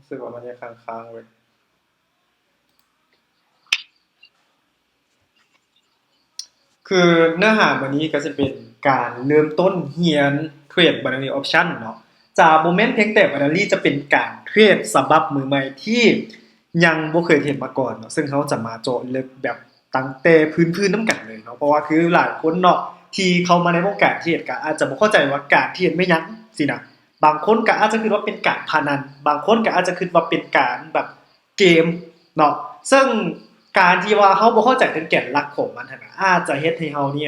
ຮູ້ສຶກວ່າມັນຍັງຄ້າງໆເວີຍ. ຄືເນື້ອຫາມື້ນີ້ກໍຈະເປັນການເລີ່ມຕົ້ນຮຽນເທຣດ binary option ເນາະ. ຈະບໍ່ແມ່ນພຽງແຕ່ binary ຈະເປັນການເທຣດສະບັບມືໃໝ່ທີ່ຍັງບໍ່ເຄີຍເຮັດມາກ່ອນເນາະ, ເຊິ່ງເຮົາຈະມາເຈາະເລິກແບບຕັ້ງແຕ່ພື້ນໆນຳກັນເລີຍເນາະ. ເພາະວ່າຄືຫຼາຍຄົນເນາະ ທີ່ເຂົ້າມາໃນວົງການເທຣດ ກໍອາດຈະບໍ່ເຂົ້າໃຈວ່າການເທຣດແມ່ນຫຍັງຊີ້ນະ. ບາງຄົນກໍອາດຈະຄິດວ່າເປັນການພະນັນ, ບາງຄົນກໍອາດຈະຄິດວ່າເປັນການແບບເກມເນາະ. ເຊິ່ງການທີ່ວ່າເຮົາບໍ່ເຂົ້າໃຈເຖິງແກນຫຼັກຂອງມັນຫັ້ນນະ ອາດຈະເຮັດໃຫ້ເຮົານີ້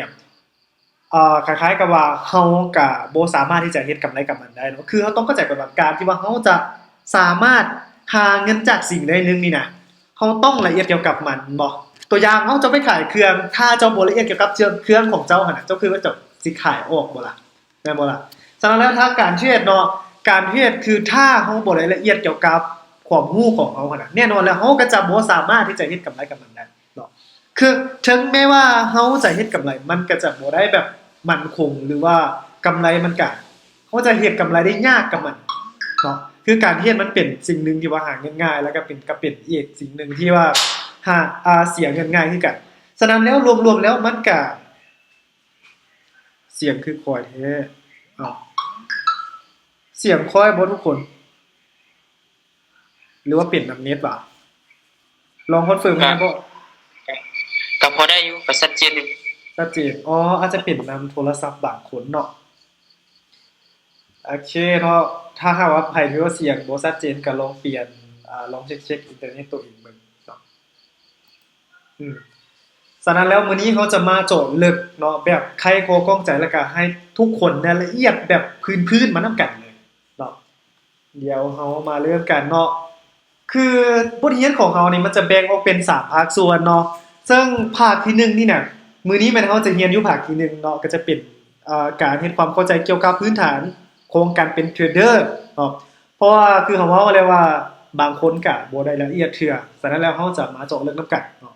ເອີ ຄ້າຍໆກັບວ່າເຮົາກະບໍ່ສາມາດທີ່ຈະເຮັດກຳໄລກັບມັນໄດ້ເນາະ. ຄືເຮົາຕ້ອງເຂົ້າໃຈກ່ອນວ່າ ການທີ່ວ່າເຮົາຈະສາມາດຫາເງິນຈາກສິ່ງໃດໜຶ່ງນີ້ນະ ເຮົາຕ້ອງລະອຽດກ່ຽວກັບມັນເນາະ. ຕົວຢ່າງ ເຮົາຈະໄປຂາຍເຄື່ອງ, ຖ້າເຈົ້າບໍ່ລະອຽດກ່ຽວກັບເຄື່ອງ ເຄື່ອງຂອງເຈົ້າຫັ້ນນະ ເຈົ້າຄິດວ່າເຈົ້າຊິຂາຍອອກບໍ່ລະ? ແມ່ນບໍ່ລະ? ສະນັ້ນແລ້ວ ຖ້າການເທຣດເນາະ, ການເທຣດຄືຖ້າເຮົາບໍ່ໄດ້ລະອຽດກ່ຽວກັບຄວາມຮູ້ຂອງເຮົາຫັ້ນນະ, ແນ່ນອນແລ້ວ ເຮົາກໍຈະບໍ່ສາມາດທີ່ຈະເຮັດກຳໄລກັບມັນໄດ້ເນາະ. ຄືເຖິງແມ້ວ່າເຮົາຈະເຮັດກຳໄລ, ມັນກໍຈະບໍ່ໄດ້ແບບໝັ້ນຄົງ ຫຼືວ່າກຳໄລມັນກະ, ເຮົາຈະເຮັດກຳໄລໄດ້ຍາກກັບມັນເນາະ. ຄືການເທຣດມັນເປັນສິ່ງໜຶ່ງທີ່ວ່າຫາເງິນງ່າຍ ແລ້ວກໍເປັນ, ກໍເປັນອີກສິ່ງໜຶ່ງທີ່ວ່າຫາ, ອາ, ເສຍເງິນງ່າຍຄືກັນ. ສະນັ້ນແລ້ວ ລວມໆແລ້ວມັນກະ ສຽງຄືຂ້ອຍແທ້. ເອົ້າ ສຽງຂ້ອຍບໍ່ທຸກຄົນ ຫຼືວ່າເປັນນຳເນັດຫວາ? ລອງຄອນເຟີມໃຫ້ແດ່ບໍ່? ກໍ ກໍພໍໄດ້ຢູ່ ກໍຊັດເຈນຢູ່. ຊັດເຈນ. ອໍ ອາດຈະເປັນນຳໂທລະສັບບາງຄົນເນາະ. ໂອເຄເນາະ, ຖ້າຫາກວ່າໃຜທີ່ວ່າສຽງບໍ່ຊັດເຈນ ກໍລອງປ່ຽນ, ອາ, ລອງເຊັກ, ເຊັກອິນເຕີເນັດຕົວເອງເບິ່ງເນາະ. ອືມ ສະນັ້ນແລ້ວ ມື້ນີ້ເຮົາຈະມາເຈາະເລິກເນາະ ແບບໄຂຂໍ້ຂ້ອງໃຈ ແລ້ວກະໃຫ້ທຸກຄົນແບບລະອຽດແບບພື້ນໆມານຳກັນເລີຍເນາະ. ດຽວເຮົາມາເລີ່ມກັນເນາະ. ຄືບົດຮຽນຂອງເຮົານີ້ ມັນຈະແບ່ງອອກເປັນສາມພາກສ່ວນເນາະ, ເຊິ່ງພາກທີໜຶ່ງນີ້ນະ ມື້ນີ້ແມ່ນເຮົາຈະຮຽນຢູ່ພາກທີໜຶ່ງເນາະ ກໍຈະເປັນ, ເອີ, ການເຮັດຄວາມເຂົ້າໃຈກ່ຽວກັບພື້ນຖານຂອງການເປັນເທຣດເດີເນາະ. ເພາະວ່າຄືເຮົາເວົ້າແລ້ວວ່າ ບາງຄົນກະບໍ່ໄດ້ລະອຽດເທື່ອ, ສະນັ້ນແລ້ວເຮົາຈະມາເຈາະເລິກນຳກັນເນາະ.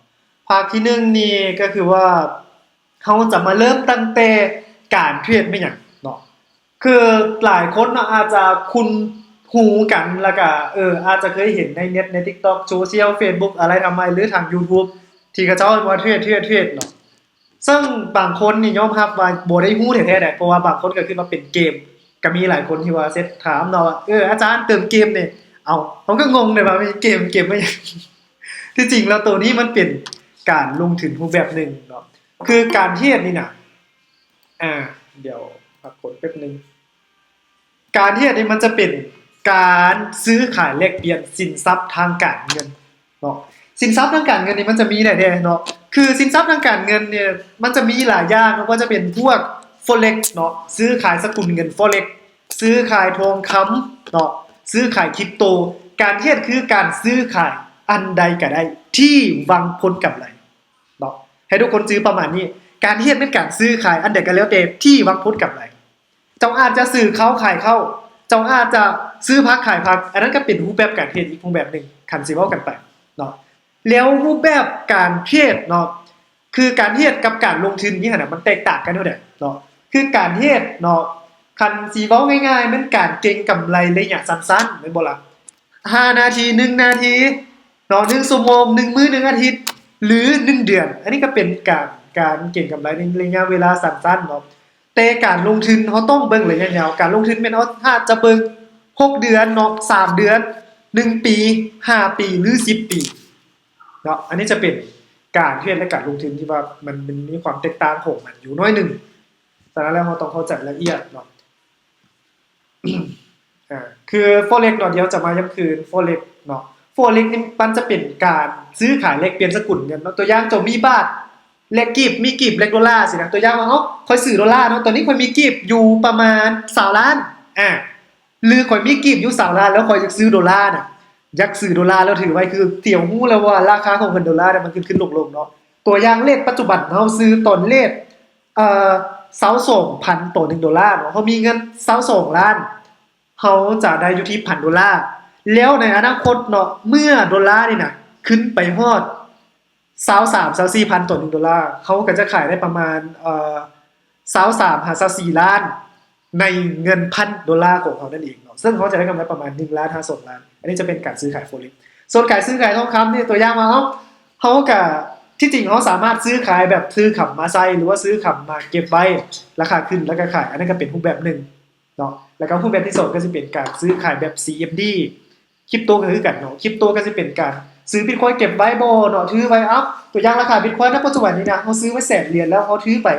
ພາກທີໜຶ່ງນີ້ກໍຄືວ່າ ເຮົາຈະມາເລີ່ມຕັ້ງແຕ່ການເທຣດແມ່ນຫຍັງເນາະ. ຄືຫຼາຍຄົນເນາະ ອາດຈະຄຸ້ນຫູກັນ ແລ້ວກະ, ເອີ, ອາດຈະເຄີຍເຫັນໃນເນັດ, ໃນຕິກຕັອກ, ໂຊຊຽວ, ເຟສບຸກ ອາໄລທຳໄມ ຫຼື ທາງຢູທູບ ທີ່ເຂົາເຈົ້າເອີ້ນວ່າເທຣດ, ເທຣດ, ເທຣດເນາະ. ເຊິ່ງບາງຄົນນີ້ຍອມຮັບວ່າບໍ່ໄດ້ຮູ້ແທ້ໆໃດ໋, ເພາະວ່າບາງຄົນກໍຄິດວ່າເປັນເກມ. ກໍມີຫຼາຍຄົນທີ່ວ່າເຊັດຖາມເນາະວ່າ ເອີ ອາຈານ ເຕີມເກມນີ້, ເອົ້າ ເຮົາກໍງົງເດ້ວ່າມີເກມ, ເກມແມ່ນຫຍັງ? ທີ່ຈິງແລ້ວໂຕນີ້ມັນເປັນການລົງທຶນຮູບແບບໜຶ່ງເນາະ. ຄືການເທຣດນີ້ນະ, ອາ, ດຽວພັກກົດແປັບໜຶ່ງ. ການເທຣດນີ້ມັນຈະເປັນການຊື້ຂາຍແລກປ່ຽນສິນຊັບທາງການເງິນ ເນາະ. ສິນຊັບທາງການເງິນນີ້ມັນຈະມີຫຼາຍແດ່ເນາະ. ຄືສິນຊັບທາງການເງິນນີ້ມັນຈະມີຫຼາຍຢ່າງເນາະ, ບໍ່ວ່າຈະເປັນພວກ Forex ເນາະ, ຊື້ຂາຍສະກຸນເງິນ Forex, ຊື້ຂາຍທອງຄຳເນາະ, ຊື້ຂາຍຄຣິບໂຕ. ການເທຣດຄືການຊື້ຂາຍອັນໃດກໍໄດ້ທີ່ຫວັງຜົນກຳໄລເນາະ. ໃຫ້ທຸກຄົນຈື່ປະມານນີ້, ການເທຣດແມ່ນການຊື້ຂາຍອັນໃດກໍແລ້ວແຕ່ທີ່ຫວັງຜົນກຳໄລ. ເຈົ້າອາດຈະຊື້ເຂົ້າຂາຍເຂົ້າ, ເຈົ້າອາດຈະຊື້ຜັກຂາຍຜັກ, ອັນນັ້ນກໍເປັນຮູບແບບການເທຣດອີກຮູບແບບໜຶ່ງ ຄັນຊິເວົ້າກັນໄປເນາະ. ແລ້ວຮູບແບບການເທຣດເນາະ, ຄືການເທຣດກັບການລົງທຶນນີ້ຫັ້ນນະ ມັນແຕກຕ່າງກັນແນວໃດເນາະ? ຄືການເທຣດເນາະ, ຄັນຊິເວົ້າງ່າຍໆ ແມ່ນການເກັງກຳໄລໄລຍະສັ້ນໆ ແມ່ນບໍ່ລະ? ຫ້ານາທີ, ໜຶ່ງນາທີເນາະ, ໜຶ່ງຊົ່ວໂມງ, ໜຶ່ງມື້, ໜຶ່ງອາທິດ ຫຼື ໜຶ່ງເດືອນ. ອັນນີ້ກໍເປັນການ, ການເກັງກຳໄລໃນໄລຍະເວລາສັ້ນໆເນາະ. ແຕ່ການລົງທຶນເຮົາຕ້ອງເບິ່ງໄລຍະຍາວ. ການລົງທຶນແມ່ນເຮົາອາດຈະເບິ່ງຫົກເດືອນເນາະ, ສາມເດືອນ, ໜຶ່ງປີ, ຫ້າປີ ຫຼື ສິບປີເນາະ. ອັນນີ້ຈະເປັນການເທຣດ ແລະ ການລົງທຶນທີ່ວ່າມັນ, ມັນມີຄວາມແຕກຕ່າງຂອງມັນຢູ່ໜ້ອຍໜຶ່ງ. ສະນັ້ນແລ້ວເຮົາຕ້ອງເຂົ້າໃຈລະອຽດເນາະ. ອາ ຄື Forex ເນາະ, ດຽວຈະມາຢ້ຳຄືນ Forex ເນາະ. Forex ນີ້ມັນຈະເປັນການຊື້ຂາຍແລກປ່ຽນສະກຸນເງິນເນາະ. ຕົວຢ່າງ ເຈົ້າມີບາດແລກກີບ, ມີກີບແລກໂດລາຊີ້ນະ. ຕົວຢ່າງວ່າ ເອົ້າ ຂ້ອຍຊື້ໂດລາເນາະ, ຕອນນີ້ຂ້ອຍມີກີບຢູ່ປະມານຊາວລ້ານ, ອາ ຫຼື ຂ້ອຍມີກີບຢູ່ຊາວລ້ານ ແລ້ວຂ້ອຍຢາກຊື້ໂດລານະ, ຢາກຊື້ໂດລາ ແລ້ວຖືໄວ້ ຄື ທີ່ເຮົາຮູ້ແລ້ວວ່າລາຄາຂອງເງິນໂດລານະ ມັນຂຶ້ນໆລົງໆເນາະ. ຕົວຢ່າງເລດປັດຈຸບັນ ເຮົາຊື້ຕອນເລດ ເອີ ຊາວສອງພັນຕໍ່ໜຶ່ງໂດລາເນາະ, ເຮົາມີເງິນຊາວສອງລ້ານ ເຮົາຈະໄດ້ຢູ່ທີ່ພັນໂດລາ. ແລ້ວໃນອະນາຄົດເນາະ ເມື່ອໂດລານີ້ນະ ຂຶ້ນໄປຮອດຊາວສາມ ຊາວສີ່ພັນຕໍ່ໜຶ່ງໂດລາ, ເຮົາກໍຈະຂາຍໄດ້ປະມານ ເອີ ຊາວສາມຫາຊາວສີ່ລ້ານ ໃນເງິນພັນໂດລາຂອງເຮົານັ້ນເອງເນາະ. ເຊິ່ງເຮົາຈະໄດ້ກຳໄລປະມານໜຶ່ງລ້ານຫາສອງລ້ານ. ອັນນີ້ຈະເປັນການຊື້ຂາຍ Forex. ສ່ວນການຊື້ຂາຍທອງຄຳນີ້ ຕົວຢ່າງວ່າເຮົາ ເຮົາກະ ທີ່ຈິງເຮົາສາມາດຊື້ຂາຍແບບຖືຄຳມາໃສ່ ຫຼືວ່າຊື້ຄຳມາເກັບໄວ້ ລາຄາຂຶ້ນລະກະຂາຍ ອັນນັ້ນກະເປັນຮູບແບບໜຶ່ງເນາະ. ລະກະຮູບແບບທີສອງກະຊິເປັນການຊື້ຂາຍແບບ CFD. ຄຣິບໂຕກະຄືກັນເນາະ ຄຣິບໂຕກະຊິເປັນການຊື້ Bitcoin ເກັບໄວ້ບໍ່ເນາະ ຖືໄວ້. ເອົາ ຕົວຢ່າງລາຄາ Bitcoin ນະປັດຈຸບັນນີ້ນະ ເຮົາຊື້ໄວ້ແສນຫຼຽນ ແລ້ວເຮົາຖືໄປ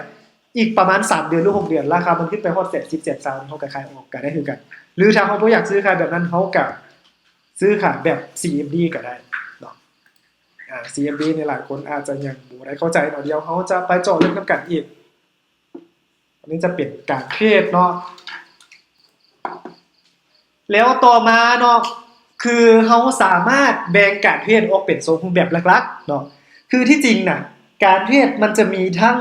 ອີກປະມານສາມເດືອນ ຫຼື ຫົກເຮົາເດືອນ ລາຄາມັນຂຶ້ນໄປຮອດແສນສິບ ແສນຊາວ ເຮົາກະຂາຍອອກກະໄດ້ຄືກັນ. ຫຼືຖ້າເຮົາບໍ່ຢາກຊື້ຂາຍແບບນັ້ນ ເຮົາກະຊື້ຂາຍແບບ CFD ກະໄດ້ເນາະ. ອາ CFD ນີ້ຫຼາຍຄົນອາດຈະຍັງບໍ່ໄດ້ເຂົ້າໃຈເນາະ ດຽວເຮົາຈະໄປເຈາະເລິກນຳກັນອີກ. ອັນນີ້ຈະເປັນການເທຣດເນາະ. ແລ້ວຕໍ່ມາເນາະ ຄືເຮົາສາມາດແບ່ງການເທຣດອອກເປັນສອງຮູບແບບຫຼັກໆເນາະ. ຄືທີ່ຈິງນະ ການເທຣດມັນຈະມີທັງ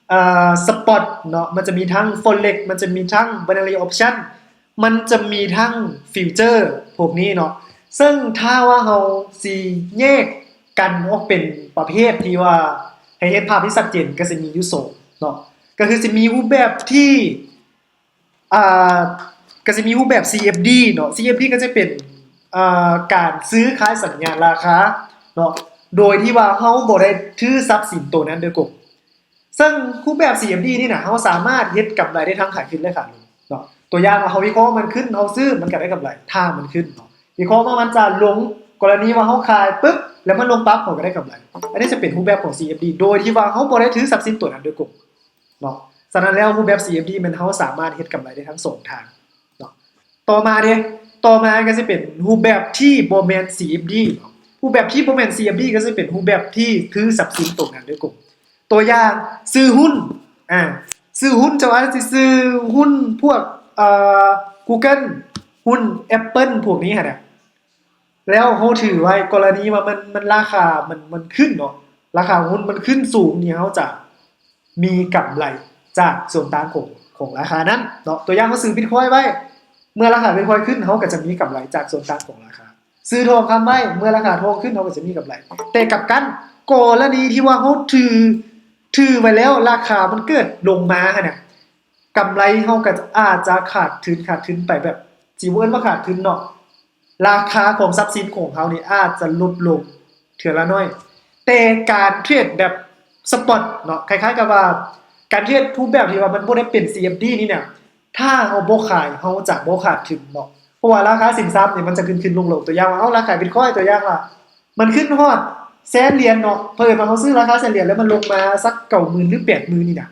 ເອີ Spot ເນາະ ມັນຈະມີທັງ Forex ມັນຈະມີທັງ Binary Option ມັນຈະມີທັງ Future ພວກນີ້ເນາະ. ເຊິ່ງຖ້າວ່າເຮົາຊິແຍກກັນອອກເປັນປະເພດທີ່ວ່າ ໃຫ້ເຫັນພາບທີ່ຊັດເຈນ ກະຊິມີຢູ່ສອງເນາະ ກະຄືຊິມີຮູບແບບທີ່ ອ່າ ກະຊິມີຮູບແບບ CFD ເນາະ. CFD ກະຈະເປັນ ອ່າ ການຊື້ຂາຍສັນຍານລາຄາເນາະ ໂດຍທີ່ວ່າເຮົາບໍ່ໄດ້ຖືຊັບສິນໂຕນັ້ນໂດຍກົງ. ເຊິ່ງຮູບແບບ CFD ນີ້ນະ ເຮົາສາມາດເຮັດກຳໄລໄດ້ທັງຂາຂຶ້ນ ແລະ ຂາລົງເນາະ. ຕົວຢ່າງວ່າເຮົາວິເຄາະມັນຂຶ້ນ ເຮົາຊື້ມັນກະໄດ້ກຳໄລ ຖ້າມັນຂຶ້ນເນາະ. ວິເຄາະວ່າມັນຈະລົງ ກໍລະນີວ່າເຮົາຂາຍປຶບ ແລ້ວມັນລົງປັບ ເຮົາກະໄດ້ກຳໄລ. ອັນນີ້ຈະເປັນຮູບແບບຂອງ CFD ໂດຍທີ່ວ່າເຮົາບໍ່ໄດ້ຖືຊັບສິນໂຕນັ້ນໂດຍກົງເນາະ. ສະນັ້ນແລ້ວ ຮູບແບບ CFD ແມ່ນເຮົາສາມາດເຮັດກຳໄລໄດ້ທັງສອງທາງເນາະ. ຕໍ່ມາເດ ຕໍ່ມາກະຊິເປັນຮູບແບບທີ່ບໍ່ແມ່ນ CFD ເນາະ. ຮູບແບບທີ່ບໍ່ແມ່ນ CFD ກະຊິເປັນຮູບແບບທີ່ຖືຊັບສິນໂຕນັ້ນໂດຍກົງ. ຕົວຢ່າງ ຊື້ຫຸ້ນ ອາ ຊື້ຫຸ້ນ ເຈົ້າອາດຊິຊື້ຫຸ້ນພວກ ເອີ Google ຫຸ້ນ Apple ພວກນີ້ຫັ້ນນະ. ແລ້ວເຮົາຖືໄວ້ ກໍລະນີວ່າມັນ ມັນລາຄາ ມັນ ມັນຂຶ້ນເນາະ ລາຄາຫຸ້ນມັນຂຶ້ນສູງນີ້ ເຮົາຈະມີກຳໄລຈາກສ່ວນຕ່າງຂອງ ຂອງລາຄານັ້ນເນາະ. ຕົວຢ່າງ ເຮົາຊື້ Bitcoin ໄວ້ ເມື່ອລາຄາ Bitcoin ຂຶ້ນ ເຮົາກະຈະມີກຳໄລຈາກສ່ວນຕ່າງຂອງລາຄາ. ຊື້ທອງຄຳໄວ້ ເມື່ອລາຄາທອງຂຶ້ນ ເຮົາກະຈະມີກຳໄລ. ແຕ່ກັບກັນ ກໍລະນີທີ່ວ່າເຮົາຖື ຖືໄວ້ແລ້ວ ລາຄາມັນເກີດລົງມາຫັ້ນນະ ກຳໄລເຮົາກະອາດຈະຂາດທຶນ ຂາດທຶນໄປແບບ ຊິບໍ່ເອີ້ນວ່າຂາດທຶນເນາະ ລາຄາຂອງຊັບສິນຂອງເຮົານີ້ອາດຈະຫຼຸດລົງເທື່ອລະໜ້ອຍ. ແຕ່ການເທຣດແບບ Spot ເນາະ ຄ້າຍໆກັບວ່າການເທຣດຮູບແບບທີ່ວ່າມັນບໍ່ໄດ້ເປັນ CFD ນີ້ນະ ຖ້າເຮົາບໍ່ຂາຍ ເຮົາຈະບໍ່ຂາດທຶນເນາະ. ເພາະວ່າລາຄາສິນຊັບນີ້ມັນຈະຂຶ້ນໆລົງໆ. ຕົວຢ່າງວ່າ ເຮົາລາຄາ Bitcoin ຕົວຢ່າງວ່າ ມັນຂຶ້ນຮອດແສນຫຼຽນເນາະ ເຜີອິນວ່າເຮົາຊື້ລາຄາແສນຫຼຽນ ແລ້ວມັນລົງມາສັກເກົ້າໝື່ນ ຫຼື ແປດໝື່ນນີ້ນະ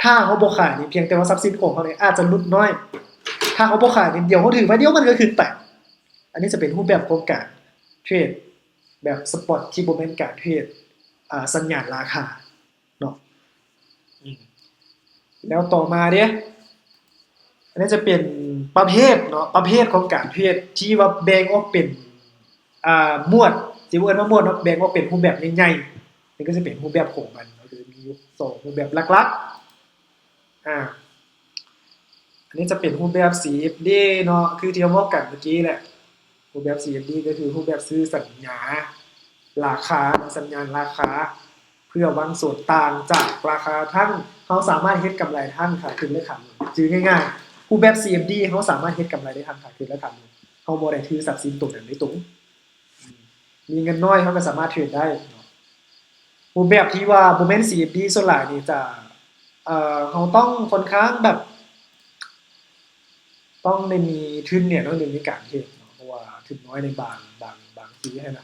ຖ້າເຮົາບໍ່ຂາຍນີ້ ພຽງແຕ່ວ່າຊັບສິນຂອງເຮົານີ້ອາດຈະຫຼຸດໜ້ອຍ. ຖ້າເຮົາບໍ່ຂາຍນີ້ ດຽວເຮົາຖືໄວ້ ດຽວມັນກະຂຶ້ນໄປ. ອັນນີ້ຈະເປັນຮູບແບບຂອງການເທຣດແບບ Spot ທີ່ບໍ່ແມ່ນການເທຣດ ອາ ສັນຍານລາຄາເນາະ. ອືມ ແລ້ວຕໍ່ມາເດ ອັນນີ້ຈະເປັນປະເພດເນາະ ປະເພດຂອງການເທຣດທີ່ວ່າແບ່ງອອກເປັນ ອ່າ ໝວດ ຊິບໍ່ເອີ້ນວ່າໝວດເນາະ ແບ່ງອອກເປັນຮູບແບບໃຫຍ່ໆ. ນີ້ກະຈະເປັນຮູບແບບຂອງມັນ ກະຄືມີຢູ່ສອງຮູບແບບຫຼັກໆ. ອາ ອັນນີ້ຈະເປັນຮູບແບບ CFD ເນາະ ຄືທີ່ເຮົາເວົ້າກັນເມື່ອກີ້ແຫຼະ. ຮູບແບບ CFD ກະຄືຮູບແບບຊື້ສັນຍາລາຄາ ສັນຍານລາຄາ ເພື່ອຫວັງສ່ວນຕ່າງຈາກລາຄາທັງ ເຮົາສາມາດເຮັດກຳໄລທັງຂາຂຶ້ນ ແລະ ຂາລົງ. ຈື່ງ່າຍໆ ຮູບແບບ CFD ເຮົາສາມາດເຮັດກຳໄລໄດ້ທັງຂາຂຶ້ນ ແລະ ຂາລົງ. ເຮົາບໍ່ໄດ້ຖືຊັບສິນໂຕນັ້ນໂດຍຕົງ. ມີເງິນໜ້ອຍ ເຮົາກະສາມາດເທຣດໄດ້ເນາະ. ຮູບແບບທີ່ວ່າບໍ່ແມ່ນ CFD ສ່ວນຫຼາຍນີ້ຈະ ເອີ ເຮົາຕ້ອງຂ້ອນຂ້າງແບບ ຕ້ອງໄດ້ມີທຶນແດ່ໜ້ອຍໜຶ່ງໃນການເທຣດເນາະ ເພາະວ່າທຶນນ້ອຍໃນບາງ ບາງ ບາງທີ່ຫັ້ນນະ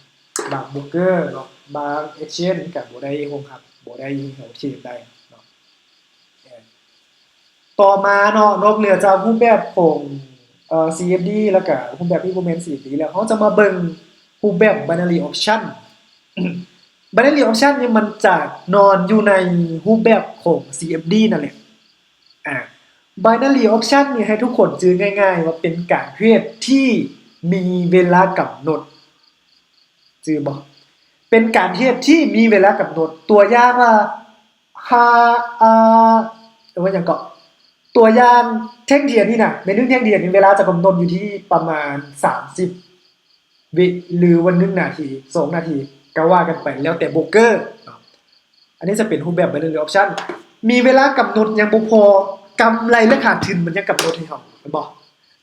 ບາງໂບຣກເກີເນາະ ບາງ Exchange ກະບໍ່ໄດ້ຮອງຮັບ ບໍ່ໄດ້ໃຫ້ເຮົາເທຣດໄດ້ເນາະ. ຕໍ່ມາເນາະ ນອກເໜືອຈາກຮູບແບບຂອງ ເອີ CFD ແລ້ວກະຮູບແບບທີ່ບໍ່ແມ່ນ CFD ແລ້ວ ເຮົາຈະມາເບິ່ງຮູບແບບ Binary Option. Binary Option ນີ້ມັນຈະນອນຢູ່ໃນຮູບແບບຂອງ CFD ນັ້ນແຫຼະ. ອາ Binary Option ນີ້ໃຫ້ທຸກຄົນຈື່ງ່າຍໆວ່າເປັນການເທຣດທີ່ມີເວລາກຳນົດ. ຈື່ບໍ່? ເປັນການເທຣດທີ່ມີເວລາກຳນົດ. ຕົວຢ່າງວ່າ ຫາ ອາ ເອີ້ນວ່າຫຍັງເກາະ? ຕົວຢ່າງແທ່ງທຽນນີ້ນະ ແມ່ນໜຶ່ງແທ່ງທຽນນີ້ ເວລາຈະກຳນົດຢູ່ທີ່ປະມານສາມສິບວິ ຫຼືວ່າໜຶ່ງນາທີ ສອງນາທີ ກະວ່າກັນໄປ ແລ້ວແຕ່ໂບຣກເກີເນາະ. ອັນນີ້ຈະເປັນຮູບແບບ Binary Option ມີເວລາກຳນົດຍັງບໍ່ພໍ ກຳໄລ ແລະ ຂາດທຶນມັນຍັງກຳນົດໃຫ້ເຮົາ ແມ່ນບໍ່?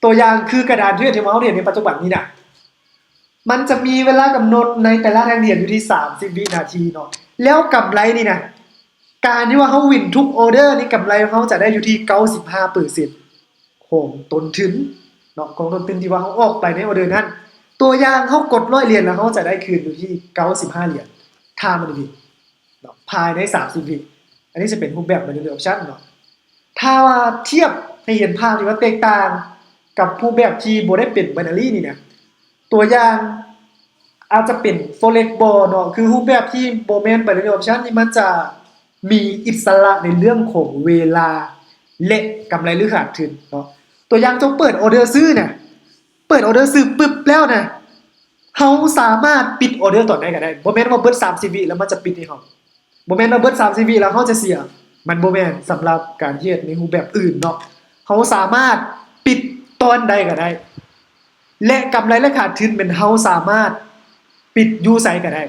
ຕົວຢ່າງຄືກະດານເທຣດທີ່ເຮົາເຫັນໃນປັດຈຸບັນນີ້ນະ ມັນຈະມີເວລາກຳນົດໃນແຕ່ລະແທ່ງທຽນຢູ່ທີ່ສາມສິບວິນາທີເນາະ ແລ້ວກຳໄລນີ້ນະ ການທີ່ວ່າເຮົາວິນທຸກອໍເດີນີ້ ກຳໄລຂອງເຮົາຈະໄດ້ຢູ່ທີ່ເກົ້າສິບຫ້າເປີເຊັນຂອງຕົ້ນທຶນເນາະ ຂອງຕົ້ນທຶນທີ່ວ່າເຮົາອອກໄປໃນອໍເດີນັ້ນ. ຕົວຢ່າງເຮົາກົດຮ້ອຍຫຼຽນ ແລ້ວເຮົາຈະໄດ້ຄືນຢູ່ທີ່ເກົ້າສິບຫ້າຫຼຽນ ຖ້າມັນວິນເນາະ ພາຍໃນສາມສິບວິ. ອັນນີ້ຈະເປັນຮູບແບບ binary option ເນາະ. ຖ້າວ່າທຽບໃຫ້ເຫັນພາບທີ່ວ່າແຕກຕ່າງກັບຮູບແບບທີ່ບໍ່ໄດ້ເປັນ binary ນີ້ນະ ຕົວຢ່າງອາດຈະເປັນ forex ບໍເນາະ ຄືຮູບແບບທີ່ບໍ່ແມ່ນ binary option ນີ້ ມັນຈະມີອິດສະຫຼະໃນເລື່ອງຂອງເວລາ ແລະ ກຳໄລຫຼືຂາດທຶນເນາະ. ຕົວຢ່າງເຈົ້າເປີດອໍເດີຊື້ນະ ເປີດອໍເດີຊື້ປຶບແລ້ວນະ ເຮົາສາມາດປິດອໍເດີຕອນໃດກໍໄດ້ ບໍ່ແມ່ນວ່າເບິດສາມສິບວິແລ້ວມັນຈະປິດໃຫ້ເຮົາ ບໍ່ແມ່ນວ່າເບິດສາມສິບວິແລ້ວເຮົາຈະເສຍ ມັນບໍ່ແມ່ນ. ສຳລັບການເທຣດໃນຮູບແບບອື່ນເນາະ ເຮົາສາມາດປິດຕອນໃດກໍໄດ້ ແລະ ກຳໄລ ແລະ ຂາດທຶນແມ່ນເຮົາສາມາດປິດຢູ່ໃສກໍໄດ້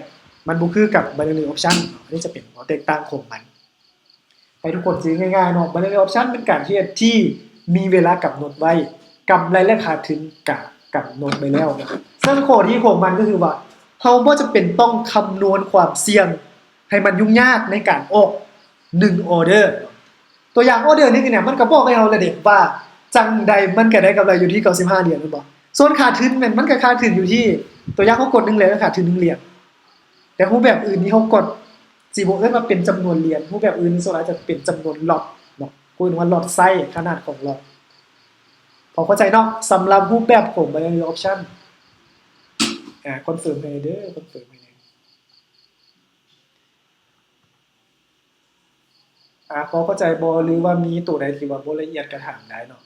ມັນບໍ່ຄືກັບ binary option ເນາະ. ອັນນີ້ຈະເປັນຂໍ້ແຕກຕ່າງຂອງມັນ ໃຫ້ທຸກຄົນຊິງ່າຍໆເນາະ binary option ເປັນການເທຣດທີ່ມີເວລາກຳນົດໄວ້ ກຳໄລ ແລະ ຂາດທຶນກະກຳນົດໄວ້ແລ້ວເນາະ. ເຊິ່ງຂໍ້ດີຂອງມັນກໍຄືວ່າ ເຮົາບໍ່ຈຳເປັນຕ້ອງຄຳນວນຄວາມສ່ຽງໃຫ້ມັນຫຍຸ້ງຍາກໃນການອອກໜຶ່ງອໍເດີ. ຕົວຢ່າງອໍເດີໜຶ່ງນີ້ນະ ມັນກໍບອກໃຫ້ເຮົາແລ້ວເດ້ວ່າ ຈັ່ງໃດມັນກໍໄດ້ກຳໄລຢູ່ທີ່ເກົ້າສິບຫ້າຫຼຽນແມ່ນບໍ່? ສ່ວນຂາດທຶນແມ່ນ ມັນກໍຂາດທຶນຢູ່ທີ່ ຕົວຢ່າງເຮົາກົດໜຶ່ງຫຼຽນ ຂາດທຶນໜຶ່ງຫຼຽນ. ແຕ່ຮູບແບບອື່ນນີ້ເຮົາກໍຊິບໍ່ເອີ້ນວ່າເປັນຈຳນວນຫຼຽນ ຮູບແບບອື່ນສ່ວນຫຼາຍຈະເປັນຈຳນວນລັອດເນາະ ເອີ້ນວ່າລັອດໄຊສ໌ ຂະໜາດຂອງລັອດ. ພໍເຂົ້າໃຈເນາະ ສຳລັບຮູບແບບຂອງ binary option. ອາ ຄອນເຟີມໃຫ້ເດີ ຄອນເຟີມໃຫ້ແດ່. ອາ ພໍເຂົ້າໃຈບໍ່ ຫຼືວ່າມີໂຕໃດທີ່ວ່າບໍ່ລະອຽດກໍຖາມໄດ້ເນາະ.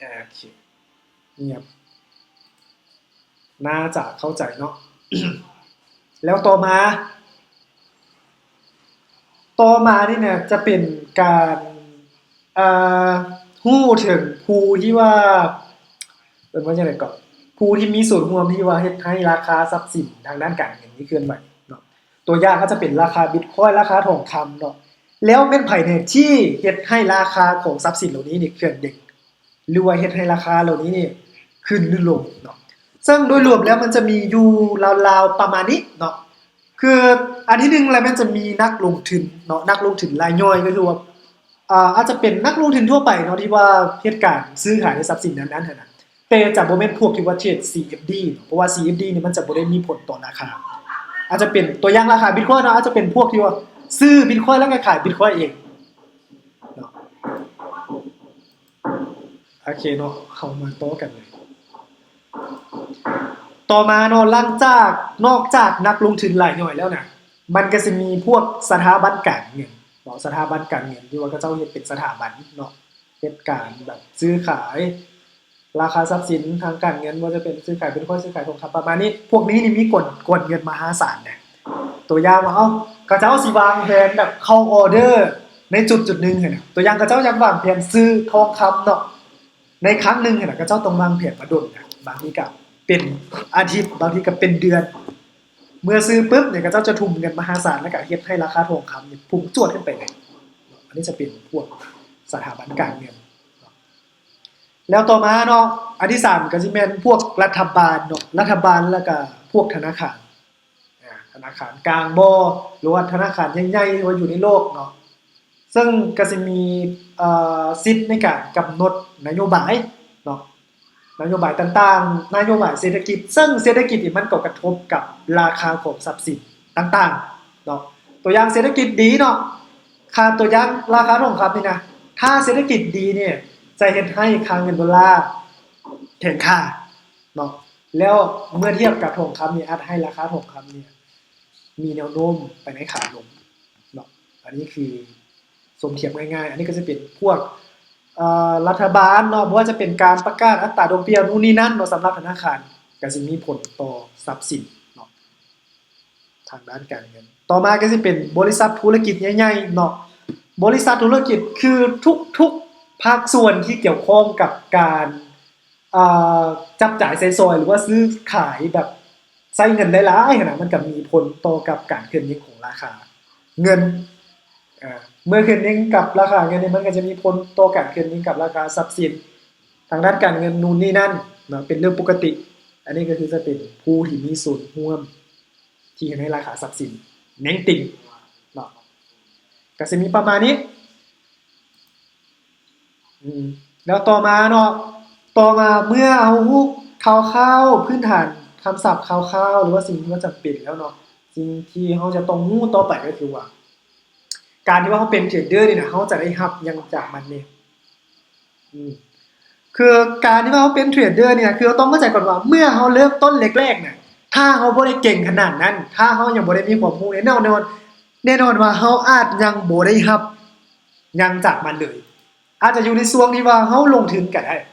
ອາ ໂອເຄ ງຽບ ໜ້າຈະເຂົ້າໃຈເນາະ. ແລ້ວຕໍ່ມາ ຕໍ່ມານີ້ນະ ຈະເປັນການ ເອີ ຮູ້ເຖິງຜູ້ທີ່ວ່າ ເອີ້ນວ່າຈັ່ງໃດເກາະ ຜູ້ທີ່ມີສ່ວນຮ່ວມທີ່ວ່າເຮັດໃຫ້ລາຄາຊັບສິນທາງດ້ານການເງິນນີ້ເຄື່ອນໄຫວເນາະ. ຕົວຢ່າງອາດຈະເປັນລາຄາບິດຄອຍ ລາຄາທອງຄຳເນາະ. ແລ້ວແມ່ນໃຜແດ່ທີ່ເຮັດໃຫ້ລາຄາຂອງຊັບສິນເຫຼົ່ານີ້ນີ້ເຄື່ອນເດັ່ງ ຫຼືວ່າເຮັດໃຫ້ລາຄາເຫຼົ່ານີ້ນີ້ຂຶ້ນຫຼືລົງເນາະ. ເຊິ່ງໂດຍລວມແລ້ວມັນຈະມີຢູ່ລາວໆປະມານນີ້ເນາະ. ຄືອັນທີໜຶ່ງແລ້ວແມ່ນຈະມີນັກລົງທຶນເນາະ ນັກລົງທຶນລາຍຍ່ອຍ ກໍຄືວ່າ ອາ ອາດຈະເປັນນັກລົງທຶນທົ່ວໄປເນາະ ທີ່ວ່າເຮັດການຊື້ຂາຍໃນຊັບສິນນັ້ນໆຫັ້ນນະ ແຕ່ຈະບໍ່ແມ່ນພວກທີ່ວ່າເທຣດ ຊີ ເອັຟ ດີ ເນາະ ເພາະວ່າ ຊີ ເອຟ ດີ ນີ້ມັນຈະບໍ່ໄດ້ມີຜົນຕໍ່ລາຄາ. ອາດຈະເປັນຕົວຢ່າງລາຄາບິດຄອຍເນາະ ອາດຈະເປັນພວກທີ່ວ່າຊື້ບິດຄອຍແລ້ວກໍຂາຍບິດຄອຍເອງເນາະ. ໂອເຄເນາະ ເຮົາມາຕໍ່ກັນເລີຍ. ຕໍ່ມາເນາະ ຫຼັງຈາກ ນອກຈາກນັກລົງທຶນລາຍຍ່ອຍແລ້ວນະ ມັນກໍຊິມີພວກສະຖາບັນການເງິນເນາະ ສະຖາບັນການເງິນທີ່ວ່າເຂົາເຈົ້າເຮັດເປັນສະຖາບັນເນາະ ເຮັດການແບບຊື້ຂາຍລາຄາຊັບສິນທາງການເງິນ ບໍ່ວ່າຈະເປັນຊື້ຂາຍບິດຄອຍ ຊື້ຂາຍທອງຄຳ ປະມານນີ້. ພວກນີ້ນີ້ມີກວນ ກວນເງິນມະຫາສານນະ. ຕົວຢ່າງວ່າ ເອົ້າ ເຂົາເຈົ້າຊິວາງແຜນແບບເຂົ້າອໍເດີໃນຈຸດໆໜຶ່ງຫັ້ນນະ ຕົວຢ່າງເຂົາເຈົ້າຢາກວາງແຜນຊື້ທອງຄຳເນາະ ໃນຄັ້ງໜຶ່ງຫັ້ນນະ ເຂົາເຈົ້າຕ້ອງວາງແຜນມາດົນນະ ບາງທີກໍເປັນອາທິດ ບາງທີກໍເປັນເດືອນ. ເມື່ອຊື້ປຶບນີ້ ເຂົາເຈົ້າຈະທຸ່ມເງິນມະຫາສານ ແລ້ວກໍເຮັດໃຫ້ລາຄາທອງຄຳນີ້ພຸ່ງຈວດຂຶ້ນໄປເລີຍ. ອັນນີ້ຈະເປັນພວກສະຖາບັນການເງິນ. ແລ້ວຕໍ່ມາເນາະ ອັນທີສາມກໍຊິແມ່ນພວກລັດຖະບານເນາະ ລັດຖະບານ ແລ້ວກໍພວກທະນາຄານ ອາ ທະນາຄານກາງບໍ ຫຼືວ່າທະນາຄານໃຫຍ່ໆທີ່ວ່າຢູ່ໃນໂລກເນາະ ເຊິ່ງກໍຊິມີ ເອີ ສິດໃນການກຳນົດນະໂຍບາຍເນາະ ນະໂຍບາຍຕ່າງໆ ນະໂຍບາຍເສດຖະກິດ ເຊິ່ງເສດຖະກິດນີ້ມັນກໍກະທົບກັບລາຄາຂອງຊັບສິນຕ່າງໆເນາະ. ຕົວຢ່າງເສດຖະກິດດີເນາະ ຄ່າ ຕົວຢ່າງລາຄາທອງຄຳນີ້ນະ ຖ້າເສດຖະກິດດີນີ້ຈະເຮັດໃຫ້ຄ່າເງິນໂດລາແຂງຄ່າເນາະ ແລ້ວເມື່ອທຽບກັບທອງຄຳນີ້ ອາດໃຫ້ລາຄາທອງຄຳນີ້ ມີແນວໂນ້ມໄປໃນຂາລົງເນາະ. ອັນນີ້ຄືສົມທຽບງ່າຍໆ ອັນນີ້ກໍຈະເປັນພວກ ເອີ ລັດຖະບານເນາະ ບໍ່ວ່າຈະເປັນການປະກາດອັດຕາດອກເບ້ຍ ນູ້ນນີ້ນັ້ນເນາະ ສຳລັບທະນາຄານ ກໍຊິມີຜົນຕໍ່ຊັບສິນເນາະ ທາງດ້ານການເງິນ. ຕໍ່ມາກໍຊິເປັນບໍລິສັດທຸລະກິດໃຫຍ່ໆເນາະ ບໍລິສັດທຸລະກິດຄືທຸກໆພາກສ່ວນທີ່ກ່ຽວຂ້ອງກັບການ ເອີ ຈັບຈ່າຍໃຊ້ສອຍ ຫຼືວ່າຊື້ຂາຍແບບໃຊ້ເງິນຫຼາຍໆຫັ້ນນະ ມັນກໍມີຜົນຕໍ່ກັບການເຄື່ອນໄຫວຂອງລາຄາເງິນ. ອ່າ ເມື່ອຂຶ້ນຍິງກັບລາຄາເງິນນີ້ ມັນກໍຈະມີຜົນຕໍ່ການຂຶ້ນຍິງກັບລາຄາຊັບສິນທາງດ້ານການເງິນນູ່ນນີ້ນັ້ນເນາະ ເປັນເລື່ອງປົກກະຕິ. ອັນນີ້ກໍຄືຈະເປັນຜູ້ທີ່ມີສ່ວນຮ່ວມທີ່ເຮັດໃຫ້ລາຄາຊັບສິນເໜັງຕີງເນາະ ກໍຊິມີປະມານນີ້. ອືມ ແລ້ວຕໍ່ມາເນາະ ຕໍ່ມາເມື່ອເຮົາຮູ້ຄ່າວໆ ພື້ນຖານຄຳສັບຄ່າວໆ ຫຼືວ່າສິ່ງທີ່ວ່າຈຳເປັນແລ້ວເນາະ ສິ່ງທີ່ເຮົາຈະຕ້ອງຮູ້ຕໍ່ໄປກໍຄືວ່າ ການທີ່ວ່າເຮົາເປັນເທຣດເດີນີ້ນະ ເຮົາຈະໄດ້ຮັບຫຍັງຈາກມັນແດ່? ອືມ ຄືການທີ່ວ່າເຮົາເປັນເທຣດເດີນີ້ນະ ຄືເຮົາຕ້ອງເຂົ້າໃຈກ່ອນວ່າ ເມື່ອເຮົາເລີ່ມຕົ້ນແລກໆນະ ຖ້າເຮົາບໍ່ໄດ້ເກັ່ງຂະໜາດນັ້ນ ຖ້າເຮົາຍັງບໍ່ໄດ້ມີຄວາມຮູ້ ແນ່ນອນ ແນ່ນອນ ແນ່ນອນວ່າເຮົາອາດຍັງບໍ່ໄດ້ຮັບຫຍັງຈາກມັນເລີຍ. ອາດຈະຢູ່ໃນຊ່ວງທີ່ວ່າເຮົາລົງທຶນກໍໄດ້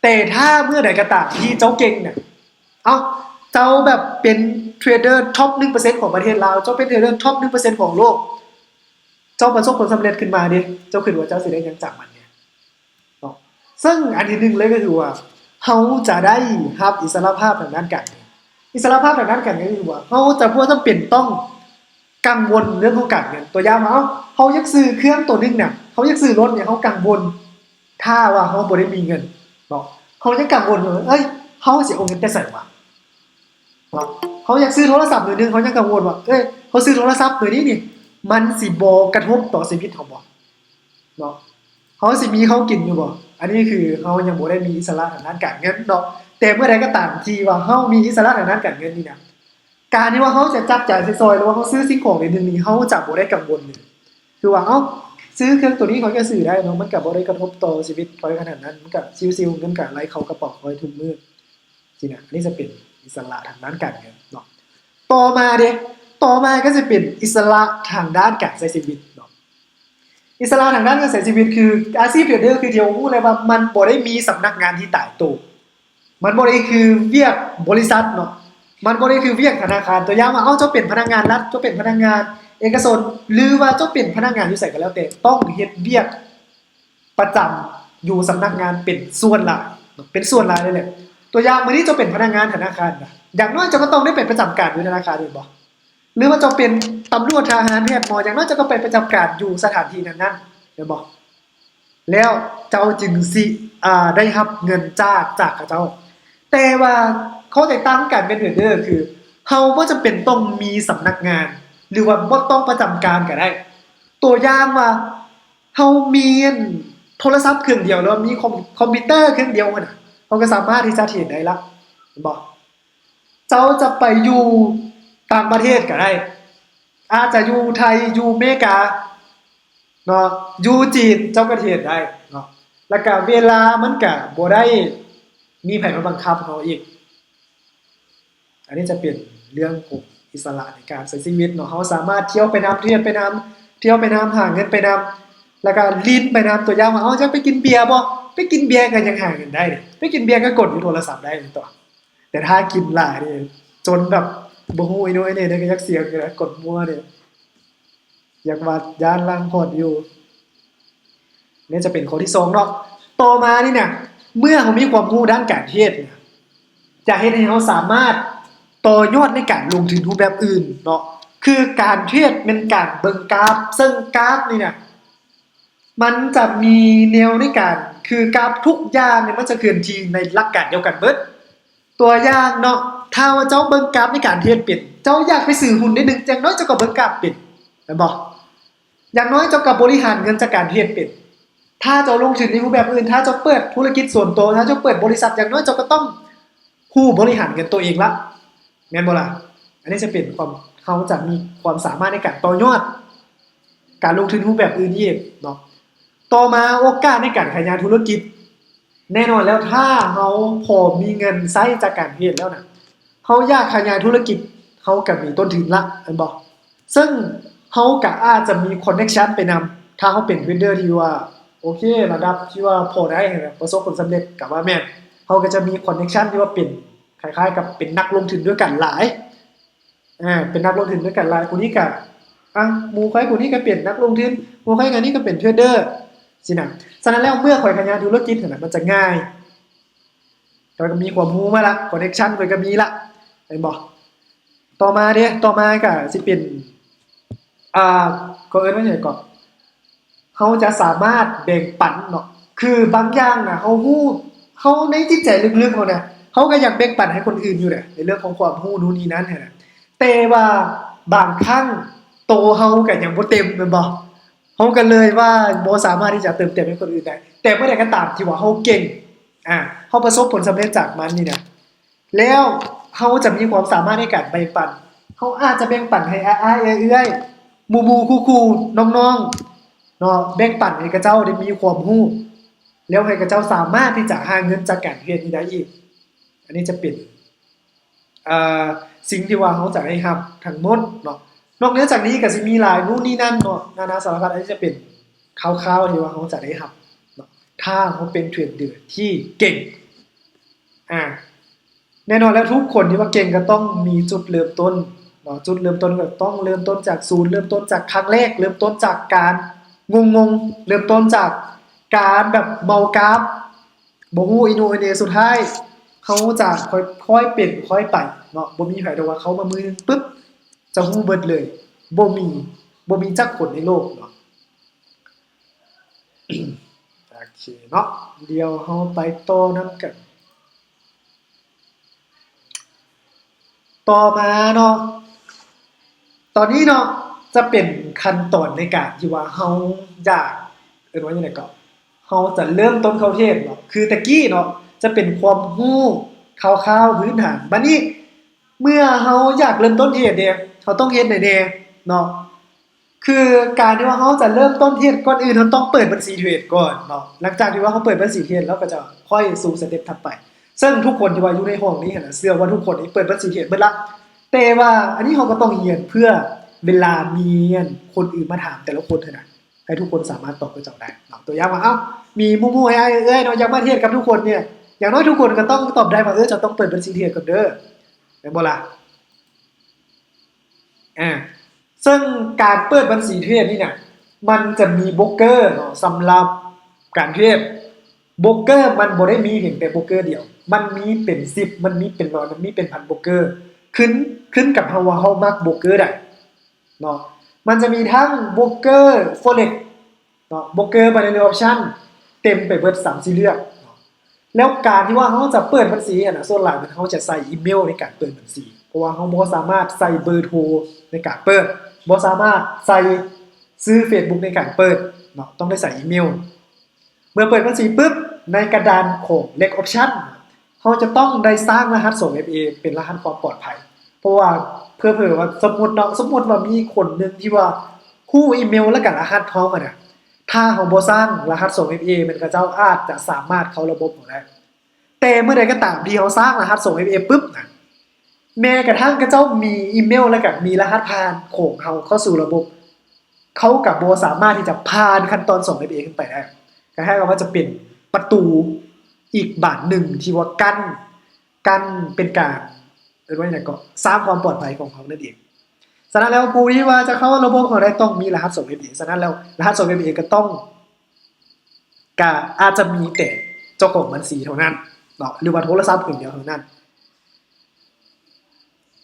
ແຕ່ຖ້າເມື່ອໃດກໍຕາມທີ່ເຈົ້າເກັ່ງນະ ເອົ້າ ເຈົ້າແບບເປັນເທຣດເດີທັອບໜຶ່ງເປີເຊັນຂອງປະເທດລາວ ເຈົ້າເປັນເທຣດເດີທັອບໜຶ່ງເປີເຊັນຂອງໂລກ ເຈົ້າປະສົບຜົນສຳເລັດຂຶ້ນມາເດ ເຈົ້າຄິດວ່າເຈົ້າຊິໄດ້ຫຍັງຈາກມັນແດ່ເນາະ? ເຊິ່ງອັນທີໜຶ່ງເລີຍກໍຄືວ່າ ເຮົາຈະໄດ້ຮັບອິດສະຫຼະພາບທາງດ້ານການເງິນ. ອິດສະຫຼະພາບທາງດ້ານການເງິນກໍຄືວ່າ ເຮົາຈະບໍ່ຈຳເປັນຕ້ອງກັງວົນເລື່ອງຂອງການເງິນ. ຕົວຢ່າງວ່າ ເຮົາ ເຮົາຢາກຊື້ເຄື່ອງໂຕໜຶ່ງນະ ເຮົາຢາກຊື້ລົດນີ້ ເຮົາກັງວົນ ຖ້າວ່າເຮົາບໍ່ໄດ້ມີເງິນເນາະ ເຮົາຍັງກັງວົນຢູ່ ເອີຍ ເຮົາຊິເອົາເງິນແຕ່ໃສວະເນາະ? ເຮົາຢາກຊື້ໂທລະສັບໜ່ວຍໜຶ່ງ ເຮົາຍັງກັງວົນວ່າ ເອີຍ ເຮົາຊື້ໂທລະສັບໜ່ວຍນີ້ນີ້ ມັນຊິບໍ່ກະທົບຕໍ່ຊີວິດເຮົາບໍ່ເນາະ? ເຮົາຊິມີເຂົ້າກິນຢູ່ບໍ່? ອັນນີ້ຄືເຮົາຍັງບໍ່ໄດ້ມີອິດສະຫຼະທາງດ້ານການເງິນເນາະ. ແຕ່ເມື່ອໃດກໍຕາມທີ່ວ່າເຮົາມີອິດສະຫຼະທາງດ້ານການເງິນນີ້ນະ ການທີ່ວ່າເຮົາຈະຈັບຈ່າຍໃຊ້ສອຍ ຫຼືວ່າເຮົາຊື້ສິ່ງຂອງໜ່ວຍໜຶ່ງນີ້ ເຮົາຈະບໍ່ໄດ້ກັງວົນເລີຍ. ຄືວ່າ ເອົ້າ ຊື້ເຄື່ອງໂຕນີ້ຂ້ອຍກໍຊື້ໄດ້ເນາະ ມັນກໍບໍ່ໄດ້ກະທົບຕໍ່ຊີວິດຂ້ອຍຂະໜາດນັ້ນ ມັນກໍຊິວໆ ເງິນກໍໄຫຼເຂົ້າກະເປົາຂ້ອຍທຸກມື້ ຊີ້ນະ. ອັນນີ້ຈະເປັນອິດສະຫຼະທາງດ້ານການເງິນເນາະ. ຕໍ່ມາເດ ຕໍ່ມາກໍຈະເປັນອິດສະຫຼະທາງດ້ານການໃຊ້ຊີວິດເນາະ. ອິດສະຫຼະທາງດ້ານການໃຊ້ຊີວິດ ຄືອາຊີບເທຣດເດີ ຄືທີ່ເຮົາຮູ້ແລ້ວວ່າ ມັນບໍ່ໄດ້ມີສຳນັກງານທີ່ຕາຍໂຕ. ມັນບໍ່ໄດ້ຄືວຽກບໍລິສັດເນາະ ມັນບໍ່ໄດ້ຄືວຽກທະນາຄານ. ຕົວຢ່າງວ່າ ເອົາ ເຈົ້າເປັນພະນັກງານລັດ ເຈົ້າເປັນພະນັກງານເອກະຊົນ ຫຼືວ່າເຈົ້າເປັນພະນັກງານຢູ່ໃສກໍແລ້ວແຕ່ ຕ້ອງເຮັດວຽກປະຈຳຢູ່ສຳນັກງານເປັນສ່ວນຫຼາຍເນາະ ເປັນສ່ວນຫຼາຍເລີຍແຫຼະ. ຕົວຢ່າງ ມື້ນີ້ເຈົ້າເປັນພະນັກງານທະນາຄານນະ ຢ່າງໜ້ອຍເຈົ້າກໍຕ້ອງໄດ້ໄປປະຈຳການຢູ່ທະນາຄານແມ່ນບໍ່? ຫຼືວ່າເຈົ້າເປັນຕຳຫຼວດ ທະຫານ ແພດ ໝໍ ຢ່າງໜ້ອຍເຈົ້າກໍໄປປະຈຳການຢູ່ສະຖານທີ່ນັ້ນໆ ແມ່ນບໍ່? ແລ້ວເຈົ້າຈຶ່ງຊິ ອ່າ ໄດ້ຮັບເງິນຈາກ ຈາກເຂົາເຈົ້າ. ແຕ່ວ່າຂໍ້ແຕກຕ່າງຂອງການເປັນເທຣດເດີ ຄື ເຮົາບໍ່ຈຳເປັນຕ້ອງມີສຳນັກງານ ຫຼືວ່າບໍ່ຕ້ອງປະຈຳການກໍໄດ້. ຕົວຢ່າງວ່າ ເຮົາມີ ອັນ ໂທລະສັບເຄື່ອງດຽວ ຫຼືວ່າມີຄອມ ຄອມພິວເຕີເຄື່ອງດຽວຫັ້ນນະ ເຮົາກໍສາມາດທີ່ຈະເທຣດໄດ້ລະ ແມ່ນບໍ່? ເຈົ້າຈະໄປຢູ່ຕ່າງປະເທດກໍໄດ້ ອາດຈະຢູ່ໄທ ຢູ່ເມກາເນາະ ຢູ່ຈີນ ເຈົ້າກໍເທຣດໄດ້ເນາະ. ແລ້ວກະເວລາມັນກະບໍ່ໄດ້ມີໃຜມາບັງຄັບເຮົາອີກ. ອັນນີ້ຈະເປັນເລື່ອງຂອງອິດສະຫຼະໃນການໃຊ້ຊີວິດເນາະ. ເຮົາສາມາດທ່ຽວໄປນຳ ທຽດໄປນຳ ທ່ຽວໄປນຳ ຫາເງິນໄປນຳ ແລ້ວກະຫຼິ້ນໄປນຳ. ຕົວຢ່າງວ່າ ເຮົາຢາກໄປກິນເບຍບໍ່? ໄປກິນເບຍກໍຍັງຫາເງິນໄດ້ເດ ໄປກິນເບຍກໍກົດຢູ່ໂທລະສັບໄດ້ຕົວະ. ແຕ່ຖ້າກິນຫຼາຍນີ້ ຈົນແບບບໍ່ຮູ້ອີໂໜ່ອີເໜ່ເດ້ ກໍຢາກເສຍເງິນ ກົດມົວເດ້ ຢາກວ່າຢ້ານລ້າງພອດຢູ່. ນີ້ຈະເປັນຂໍ້ທີສອງເນາະ. ຕໍ່ມານີ້ນະ ເມື່ອເຮົາມີຄວາມຮູ້ດ້ານການເທຣດນະ ຈະເຮັດໃຫ້ເຮົາສາມາດຕໍ່ຍອດໃນການລົງທຶນຮູບແບບອື່ນເນາະ. ຄືການເທຣດແມ່ນການເບິ່ງກາຟ ເຊິ່ງກາຟນີ້ນະ ມັນຈະມີແນວໃນການ ຄືກາຟທຸກຢ່າງນີ້ ມັນຈະເຄື່ອນທີ່ໃນຫຼັກການດຽວກັນເບິດ. ຕົວຢ່າງເນາະ ຖ້າວ່າເຈົ້າເບິ່ງກາຟໃນການເທຣດເປັນ ເຈົ້າຢາກໄປຊື້ຫຸ້ນໄດ້ໜຶ່ງ ຢ່າງໜ້ອຍເຈົ້າກໍເບິ່ງກາຟເປັນ ແມ່ນບໍ່? ຢ່າງໜ້ອຍເຈົ້າກໍບໍລິຫານເງິນຈາກການເທຣດເປັນ. ຖ້າເຈົ້າລົງທຶນໃນຮູບແບບອື່ນ ຖ້າເຈົ້າເປີດທຸລະກິດສ່ວນໂຕ ຖ້າເຈົ້າເປີດບໍລິສັດ ຢ່າງໜ້ອຍເຈົ້າກໍຕ້ອງຮູ້ບໍລິຫານເງິນໂຕເອງລະ ແມ່ນບໍ່ລະ? ອັນນີ້ຈະເປັນຄວາມ ເຮົາຈະມີຄວາມສາມາດໃນການຕໍ່ຍອດການລົງທຶນຮູບແບບອື່ນອີກເນາະ. ຕໍ່ມາໂອກາດໃນການຂະຫຍາຍທຸລະກິດ ແນ່ນອນແລ້ວ ຖ້າເຮົາພໍມີເງິນໃຊ້ຈາກການເທຣດແລ້ວນະ ເຮົາຢາກຂະຫຍາຍທຸລະກິດ ເຮົາກໍມີຕົ້ນທຶນລະ ແມ່ນບໍ່? ເຊິ່ງເຮົາກໍອາດຈະມີຄອນເນັກຊັນໄປນຳ ຖ້າເຮົາເປັນເທຣດເດີທີ່ວ່າ ໂອເຄ ລະດັບທີ່ວ່າພໍໄດ້ ປະສົບຜົນສຳເລັດກໍວ່າແມ່ນ ເຮົາກໍຈະມີຄອນເນັກຊັນທີ່ວ່າເປັນ ຄ້າຍໆກັບເປັນນັກລົງທຶນດ້ວຍກັນຫຼາຍ ອ່າ ເປັນນັກລົງທຶນດ້ວຍກັນຫຼາຍ ຜູ້ນີ້ກະ ອ່າ ໝູ່ຂ້ອຍຜູ້ນີ້ກະເປັນນັກລົງທຶນ ໝູ່ຂ້ອຍອັນນີ້ກະເປັນເທຣດເດີ ຊີ້ນະ. ສະນັ້ນແລ້ວ ເມື່ອຂ້ອຍຂະຫຍາຍທຸລະກິດຫັ້ນນະ ມັນຈະງ່າຍ ຂ້ອຍກະມີຄວາມຮູ້ມາລະ ຄອນເນັກຊັນຂ້ອຍກະມີລະ ແມ່ນບໍ່? ຕໍ່ມາເດ ຕໍ່ມາກະຊິເປັນ ອ່າ ເຂົາເອີ້ນວ່າຫຍັງເກາະ ເຮົາຈະສາມາດແບ່ງປັນເນາະ ຄືບາງຢ່າງນະ ເຮົາຮູ້ ເຮົາໃນຈິດໃຈເລິກໆເຮົານະ ເຮົາກໍຢາກແບ່ງປັນໃຫ້ຄົນອື່ນຢູ່ນະ ໃນເລື່ອງຂອງຄວາມຮູ້ນູ່ນນີ້ນັ້ນຫັ້ນນະ ແຕ່ວ່າບາງຄັ້ງໂຕເຮົາກໍຍັງບໍ່ເຕັມແມ່ນບໍ່? ເຮົາກໍເລີຍວ່າບໍ່ສາມາດທີ່ຈະເຕີມເຕັມໃຫ້ຄົນອື່ນໄດ້ ແຕ່ເມື່ອໃດກໍຕາມທີ່ວ່າເຮົາເກັ່ງ ອາ ເຮົາປະສົບຜົນສຳເລັດຈາກມັນນີ້ນະ ແລ້ວເຮົາຈະມີຄວາມສາມາດໃນການແບ່ງປັນ ເຮົາອາດຈະແບ່ງປັນໃຫ້ອ້າຍໆເອື້ອຍໆ ໝູ່ໆຄູ່ໆນ້ອງໆເນາະ ແບ່ງປັນໃຫ້ເຂົາເຈົ້າໄດ້ມີຄວາມຮູ້ ແລ້ວໃຫ້ເຂົາເຈົ້າສາມາດທີ່ຈະຫາເງິນຈາກການເຮັດນີ້ໄດ້ອີກ. ອັນນີ້ຈະເປັນ ເອີ ສິ່ງທີ່ວ່າເຮົາຈະໄດ້ຮັບທັງໝົດເນາະ. ນອກເໜືອຈາກນີ້ກໍຊິມີຫຼາຍນູ່ນນີ້ນັ້ນເນາະ ນານາສາລະພັດ ອັນນີ້ຈະເປັນຄ່າວໆທີ່ວ່າເຮົາຈະໄດ້ຮັບເນາະ ຖ້າເຮົາເປັນເທຣດເດີທີ່ເກັ່ງ. ອາ ແນ່ນອນແລ້ວ ທຸກຄົນທີ່ວ່າເກັ່ງກໍຕ້ອງມີຈຸດເລີ່ມຕົ້ນເນາະ ຈຸດເລີ່ມຕົ້ນກໍຕ້ອງເລີ່ມຕົ້ນຈາກສູນ ເລີ່ມຕົ້ນຈາກຄັ້ງແລກ ເລີ່ມຕົ້ນຈາກການງົງໆ ເລີ່ມຕົ້ນຈາກການແບບເມົາກາມ ບໍ່ຮູ້ອີ່ໜູອີ່ເໜ ສຸດທ້າຍເຮົາຈະຄ່ອຍໆເປັນຄ່ອຍໄປເນາະ ບໍ່ມີໃຜດອກວ່າເຂົ້າມາມື້ໜຶ່ງປຶບຈະຮູ້ເບິດເລີຍ ບໍ່ມີ ບໍ່ມີຈັກຄົນໃນໂລກເນາະ. ໂອເຄເນາະ ດຽວເຮົາໄປຕໍ່ນຳກັນ ຕໍ່ມາເນາະ ຕອນນີ້ເນາະ ຈະເປັນຂັ້ນຕອນໃນການທີ່ວ່າເຮົາຢາກ ເອີ້ນວ່າຈັ່ງໃດເກາະ ເຮົາຈະເລີ່ມຕົ້ນເຂົ້າເທຣດເນາະ ຄືແຕ່ກີ້ເນາະ ຈະເປັນຄວາມຮູ້ຄ່າວໆພື້ນຖານ ບາດນີ້ເມື່ອເຮົາຢາກເລີ່ມຕົ້ນເທຣດເດ ເຮົາຕ້ອງເຮັດໃດແດ່ເນາະ? ຄືການທີ່ວ່າເຮົາຈະເລີ່ມຕົ້ນເທຣດ ກ່ອນອື່ນເຮົາຕ້ອງເປີດບັນຊີເທຣດກ່ອນເນາະ ຫຼັງຈາກທີ່ວ່າເຮົາເປີດບັນຊີເທຣດ ເຮົາກໍຈະຄ່ອຍສູ່ສະເຕັບຖັດໄປ ເຊິ່ງທຸກຄົນທີ່ວ່າຢູ່ໃນຫ້ອງນີ້ຫັ້ນນະ ເຊື່ອວ່າທຸກຄົນນີ້ເປີດບັນຊີເທຣດເບິດລະ ແຕ່ວ່າອັນນີ້ເຮົາກໍຕ້ອງຮຽນເພື່ອເວລາມີອັນຄົນອື່ນມາຖາມແຕ່ລະຄົນຫັ້ນນະ ໃຫ້ທຸກຄົນສາມາດຕອບເຂົາເຈົ້າໄດ້ເນາະ. ຕົວຢ່າງວ່າ ເອົ້າ ມີໝູ່ໆອ້າຍໆເອື້ອຍໆເນາະ ຢາກມາເທຣດກັບທຸກຄົນນີ້ ຢ່າງໜ້ອຍທຸກຄົນກໍຕ້ອງຕອບໄດ້ວ່າ ເອີ ເຈົ້າຕ້ອງເປີດບັນຊີເທຣດກ່ອນເດີ ແມ່ນບໍ່ລະ? ອາ ເຊິ່ງການເປີດບັນຊີເທຣດນີ້ນະ ມັນຈະມີໂບຣກເກີເນາະ ສຳລັບການເທຣດ ໂບຣກເກີມັນບໍ່ໄດ້ມີພຽງແຕ່ໂບຣກເກີດຽວ ມັນມີເປັນສິບ ມັນມີເປັນຮ້ອຍ ມັນມີເປັນພັນໂບຣກເກີ ຂຶ້ນ ຂຶ້ນກັບເຮົາວ່າເຮົາມັກໂບຣກເກີໃດເນາະ. ມັນຈະມີທັງໂບຣກເກີ Forex ເນາະ ໂບຣກເກີ Binary Option ເຕັມໄປເບິດ ສາມ ສີ່ເລື່ອງເນາະ. ແລ້ວການທີ່ວ່າເຮົາຈະເປີດບັນຊີຫັ້ນນະ ສ່ວນຫຼາຍແມ່ນເຮົາຈະໃສ່ອີເມວໃນການເປີດບັນຊີ ເພາະວ່າເຮົາບໍ່ສາມາດໃສ່ເບີໂທໃນການເປີດ ບໍ່ສາມາດໃສ່ຊື່ Facebook ໃນການເປີດເນາະ ຕ້ອງໄດ້ໃສ່ອີເມວ. ເມື່ອເປີດບັນຊີປຶບ ໃນກະດານຂອງ Red Option ເຮົາຈະຕ້ອງໄດ້ສ້າງລະຫັດ ສອງ ເອັຟ ເອ ເປັນລະຫັດຄວາມປອດໄພ ເພາະວ່າເຜີໆວ່າ ສົມມຸດເນາະ ສົມມຸດວ່າມີຄົນໜຶ່ງທີ່ວ່າຮູ້ອີເມວ ແລ້ວກະລະຫັດເຮົາຫັ້ນນະ ຖ້າເຮົາບໍ່ສ້າງລະຫັດ ສອງ ເອັຟ ເອ ແມ່ນເຂົາເຈົ້າອາດຈະສາມາດເຂົ້າລະບົບເຮົາໄດ້. ແຕ່ເມື່ອໃດກໍຕາມທີ່ເຮົາສ້າງລະຫັດ ສອງ ເອັຟ ເອ ປຶບນະ ແມ້ກະທັ້ງເຂົາເຈົ້າມີອີເມວ ແລ້ວກະມີລະຫັດຜ່ານຂອງເຮົາເຂົ້າສູ່ລະບົບ ເຂົາກະບໍ່ສາມາດທີ່ຈະຜ່ານຂັ້ນຕອນ ສອງ ເອັຟ ເອ ຂຶ້ນໄປໄດ້. ຄ້າຍໆກັບວ່າຈະເປັນປະຕູອີກບານໜຶ່ງທີ່ວ່າກັ້ນ ກັ້ນເປັນການ ເອີ້ນວ່າຫຍັງເກາະ ສ້າງຄວາມປອດໄພຂອງເຮົານັ້ນເອງ. ສະນັ້ນແລ້ວ ຜູ້ທີ່ວ່າຈະເຂົ້າລະບົບເຮົາໄດ້ ຕ້ອງມີລະຫັດ ສອງ ເອັຟ ເອ. ສະນັ້ນແລ້ວ ລະຫັດ ສອງ ເອັຟ ເອ ກໍຕ້ອງ ກະອາດຈະມີແຕ່ເຈົ້າຂອງບັນຊີເທົ່ານັ້ນເນາະ ຫຼືວ່າໂທລະສັບເຄື່ອງດຽວເທົ່ານັ້ນ.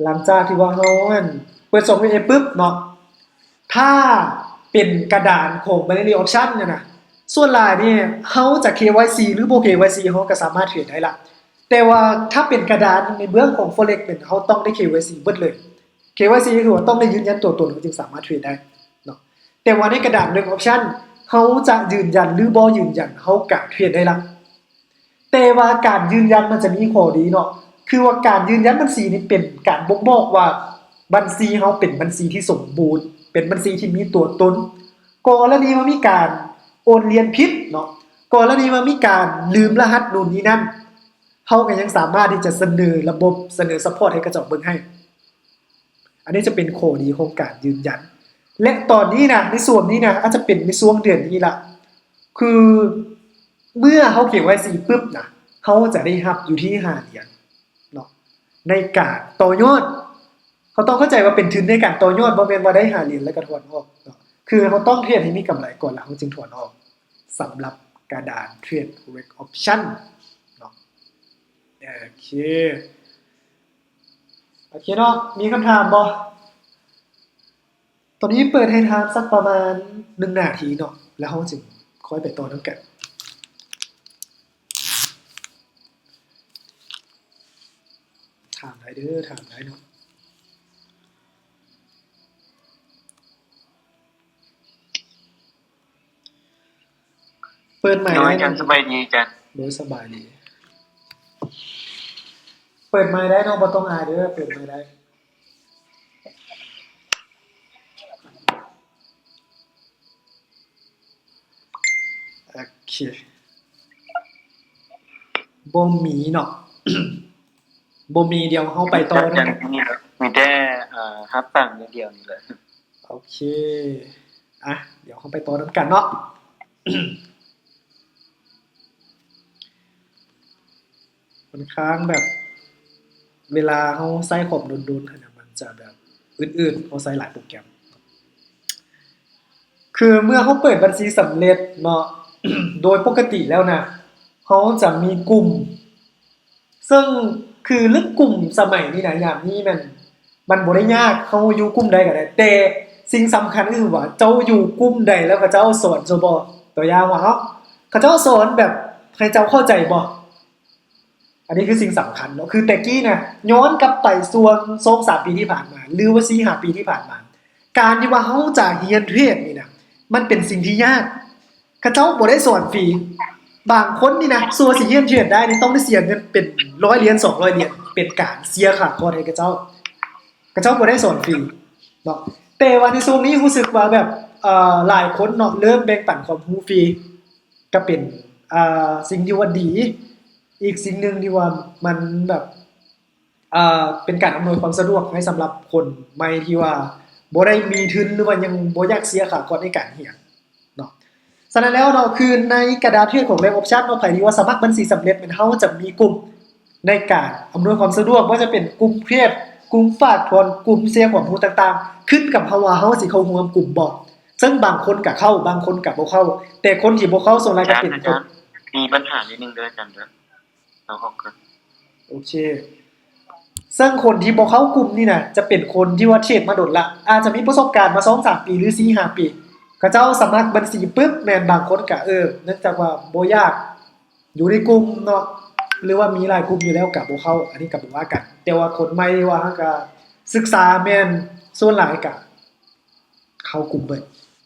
ຫຼັງຈາກທີ່ວ່າເຮົາຫັ້ນເປີດ ສອງ ເອັຟ ເອ ປຶບເນາະ ຖ້າເປັນກະດານຂອງ Binary Option ນີ້ນະ ສ່ວນຫຼາຍນີ້ເຮົາຈະ ເຄ ວາຍ ຊີ ຫຼືບໍ່ ເຄ ວາຍ ຊີ ເຮົາກໍສາມາດເທຣດໄດ້ລະ. ແຕ່ວ່າຖ້າເປັນກະດານໃນເບື້ອງຂອງ Forex ແມ່ນເຮົາຕ້ອງໄດ້ ເຄ ວາຍ ຊີ ເບິດເລີຍ. ເຄ ວາຍ ຊີ ກໍຄືວ່າຕ້ອງໄດ້ຢືນຢັນຕົວຕົນ ເຮົາຈຶ່ງສາມາດເທຣດໄດ້ເນາະ. ແຕ່ວ່າໃນກະດານ Red Option ເຮົາຈະຢືນຢັນ ຫຼືບໍ່ຢືນຢັນ ເຮົາກະເທຣດໄດ້ລະ. ແຕ່ວ່າການຢືນຢັນມັນຈະມີຂໍ້ດີເນາະ ຄືວ່າການຢືນຢັນບັນຊີນີ້ເປັນການບົ່ງບອກວ່າບັນຊີເຮົາເປັນບັນຊີທີ່ສົມບູນ ເປັນບັນຊີທີ່ມີຕົວຕົນ. ກໍລະນີວ່າມີການໂອນຫຼຽນຜິດເນາະ ກໍລະນີວ່າມີການລືມລະຫັດນູ່ນນີ້ນັ້ນ ເຮົາກໍຍັງສາມາດທີ່ຈະສະເໜີລະບົບ ສະເໜີ support ໃຫ້ເຂົາເຈົ້າເບິ່ງໃຫ້. ອັນນີ້ຈະເປັນຂໍ້ດີຂອງການຢືນຢັນ ແລະ ຕອນນີ້ນະ ໃນຊ່ວງນີ້ນະ ອາດຈະເປັນໃນຊ່ວງເດືອນນີ້ລະ ຄືເມື່ອເຮົາ ເຄ ວາຍ ຊີ ປຶບນະ ເຮົາຈະໄດ້ຮັບຢູ່ທີ່ຫ້າຫຼຽນເນາະ ໃນການຕໍ່ຍອດ. ເຮົາຕ້ອງເຂົ້າໃຈວ່າເປັນທຶນໃນການຕໍ່ຍອດ ບໍ່ແມ່ນວ່າໄດ້ຫ້າຫຼຽນແລ້ວກໍຖອນອອກເນາະ ຄືເຮົາຕ້ອງເທຣດໃຫ້ມີກຳໄລກ່ອນ ແລ້ວເຮົາຈຶ່ງຖອນອອກ ສຳລັບກະດານເທຣດ Red Option ເນາະ. ໂອເຄ ໂອເຄເນາະ ມີຄຳຖາມບໍ່? ຕອນນີ້ເປີດໃຫ້ຖາມສັກປະມານໜຶ່ງນາທີເນາະ ແລ້ວເຮົາຈຶ່ງຄ່ອຍໄປຕໍ່ນຳກັນ. ຖາມໄດ້ເດີ ຖາມໄດ້ເນາະ. ເປີດໄມ ໂດຍ ໄດ້ ອາຈານ ເນາະ. ສະບາຍດີອາຈານ. ໂດຍ ສະບາຍດີ. ເປີດໄມໄດ້ເນາະ ບໍ່ຕ້ອງອາຍເດີ ເປີດໄມໄດ້. ໂອເຄ ບໍ່ມີເນາະ ບໍ່ມີ. ດຽວເຮົາໄປຕໍ່ເນາະ ມີແຕ່ ເອີ ຮັບຟັງຢ່າງດຽວນີ້ແຫຼະ. ໂອເຄ ອ່ະ ດຽວເຮົາໄປຕໍ່ນຳກັນເນາະ. ຂ້ອນຂ້າງແບບ ເວລາເຮົາໃຊ້ຄອມດົນໆຫັ້ນນະ ມັນຈະແບບອືດໆ ເຮົາໃຊ້ຫຼາຍໂປຣແກຣມ. ຄືເມື່ອເຮົາເປີດບັນຊີສຳເລັດເນາະ ໂດຍປົກກະຕິແລ້ວນະ ເຮົາຈະມີກຸ່ມ ເຊິ່ງຄືເລື່ອງກຸ່ມສະໄໝນີ້ນະ ຍາມນີ້ແມ່ນ ມັນບໍ່ໄດ້ຍາກ ເຮົາຢູ່ກຸ່ມໃດກໍໄດ້ ແຕ່ສິ່ງສຳຄັນກໍຄືວ່າເຈົ້າຢູ່ກຸ່ມໃດແລ້ວເຂົາເຈົ້າສອນເຈົ້າບໍ່? ຕົວຢ່າງວ່າເຮົາ ເຂົາເຈົ້າສອນແບບໃຫ້ເຈົ້າເຂົ້າໃຈບໍ່? ອັນນີ້ຄືສິ່ງສຳຄັນເນາະ. ຄືແຕ່ກີ້ນະ ຍ້ອນກັບໄປຊ່ວງສອງສາມປີທີ່ຜ່ານມາ ຫຼືວ່າສີ່ຫ້າປີທີ່ຜ່ານມາ ການທີ່ວ່າເຮົາຈະຮຽນເທຣດນີ້ນະ ມັນເປັນສິ່ງທີ່ຍາກ. ເຂົາເຈົ້າບໍ່ໄດ້ສອນຟຣີ. ບາງຄົນນີ້ນະ ຊົ່ວຊິຮຽນເທຣດໄດ້ນີ້ ຕ້ອງໄດ້ເສຍເງິນເປັນຮ້ອຍຫຼຽນ ສອງຮ້ອຍຫຼຽນ ເປັນການເສຍຄ່າຄອດໃຫ້ເຂົາເຈົ້າ. ເຂົາເຈົ້າບໍ່ໄດ້ສອນຟຣີເນາະ. ແຕ່ວ່າໃນຊ່ວງນີ້ຮູ້ສຶກວ່າແບບ ເອີ ຫຼາຍຄົນເນາະ ເລີ່ມແບ່ງປັນຄວາມຮູ້ຟຣີ ກໍເປັນ ເອີ ສິ່ງທີ່ວ່າດີ. ອີກສິ່ງໜຶ່ງທີ່ວ່າມັນແບບ ເປັນການອຳນວຍຄວາມສະດວກໃຫ້ສຳລັບຄົນໃໝ່ທີ່ວ່າບໍ່ໄດ້ມີທຶນ ຫຼືວ່າຍັງບໍ່ຢາກເສຍຄ່າຄອດໃນການຮຽນເນາະ. ສະນັ້ນແລ້ວເນາະ ຄືໃນກະດານເທຣດຂອງ Live Option ເນາະ ໃຜທີ່ວ່າສະໝັກບັນຊີສຳເລັດ ແມ່ນເຮົາຈະມີກຸ່ມໃນການອຳນວຍຄວາມສະດວກ ບໍ່ວ່າຈະເປັນກຸ່ມເທຣດ, ກຸ່ມຝາກຖອນ, ກຸ່ມແຊຄວາມຮູ້ຕ່າງໆ ຂຶ້ນກັບເຮົາວ່າເຮົາຊິເຂົ້າຮ່ວມກຸ່ມບໍ່. ເຊິ່ງບາງຄົນກະເຂົ້າ ບາງຄົນກະບໍ່ເຂົ້າ ແຕ່ຄົນທີ່ບໍ່ເຂົ້າສ່ວນຫຼາຍກະເປັນຄົນ ມີບັນຫານິດໜຶ່ງເດີອາຈານເດີ. ເອົາອອກກ່ອນ. ໂອເຄ ເຊິ່ງຄົນທີ່ບໍ່ເຂົ້າກຸ່ມນີ້ນະ ຈະເປັນຄົນທີ່ວ່າເທຣດມາດົນລະ ອາດຈະມີປະສົບການມາສອງສາມປີ ຫຼື ສີ່ຫ້າປີ. ເຂົາເຈົ້າສະໝັກບັນຊີປຶບ ແມ່ນບາງຄົນກະ ເອີ ເນື່ອງຈາກວ່າບໍ່ຢາກຢູ່ໃນກຸ່ມເນາະ ຫຼືວ່າມີຫຼາຍກຸ່ມຢູ່ແລ້ວກະບໍ່ເຂົ້າ ອັນນີ້ກະບໍ່ວ່າກັນ. ແຕ່ວ່າຄົນໃໝ່ທີ່ວ່າເຮົາກະສຶກສາ ແມ່ນສ່ວນຫຼາຍກະເຂົ້າກຸ່ມເບິດ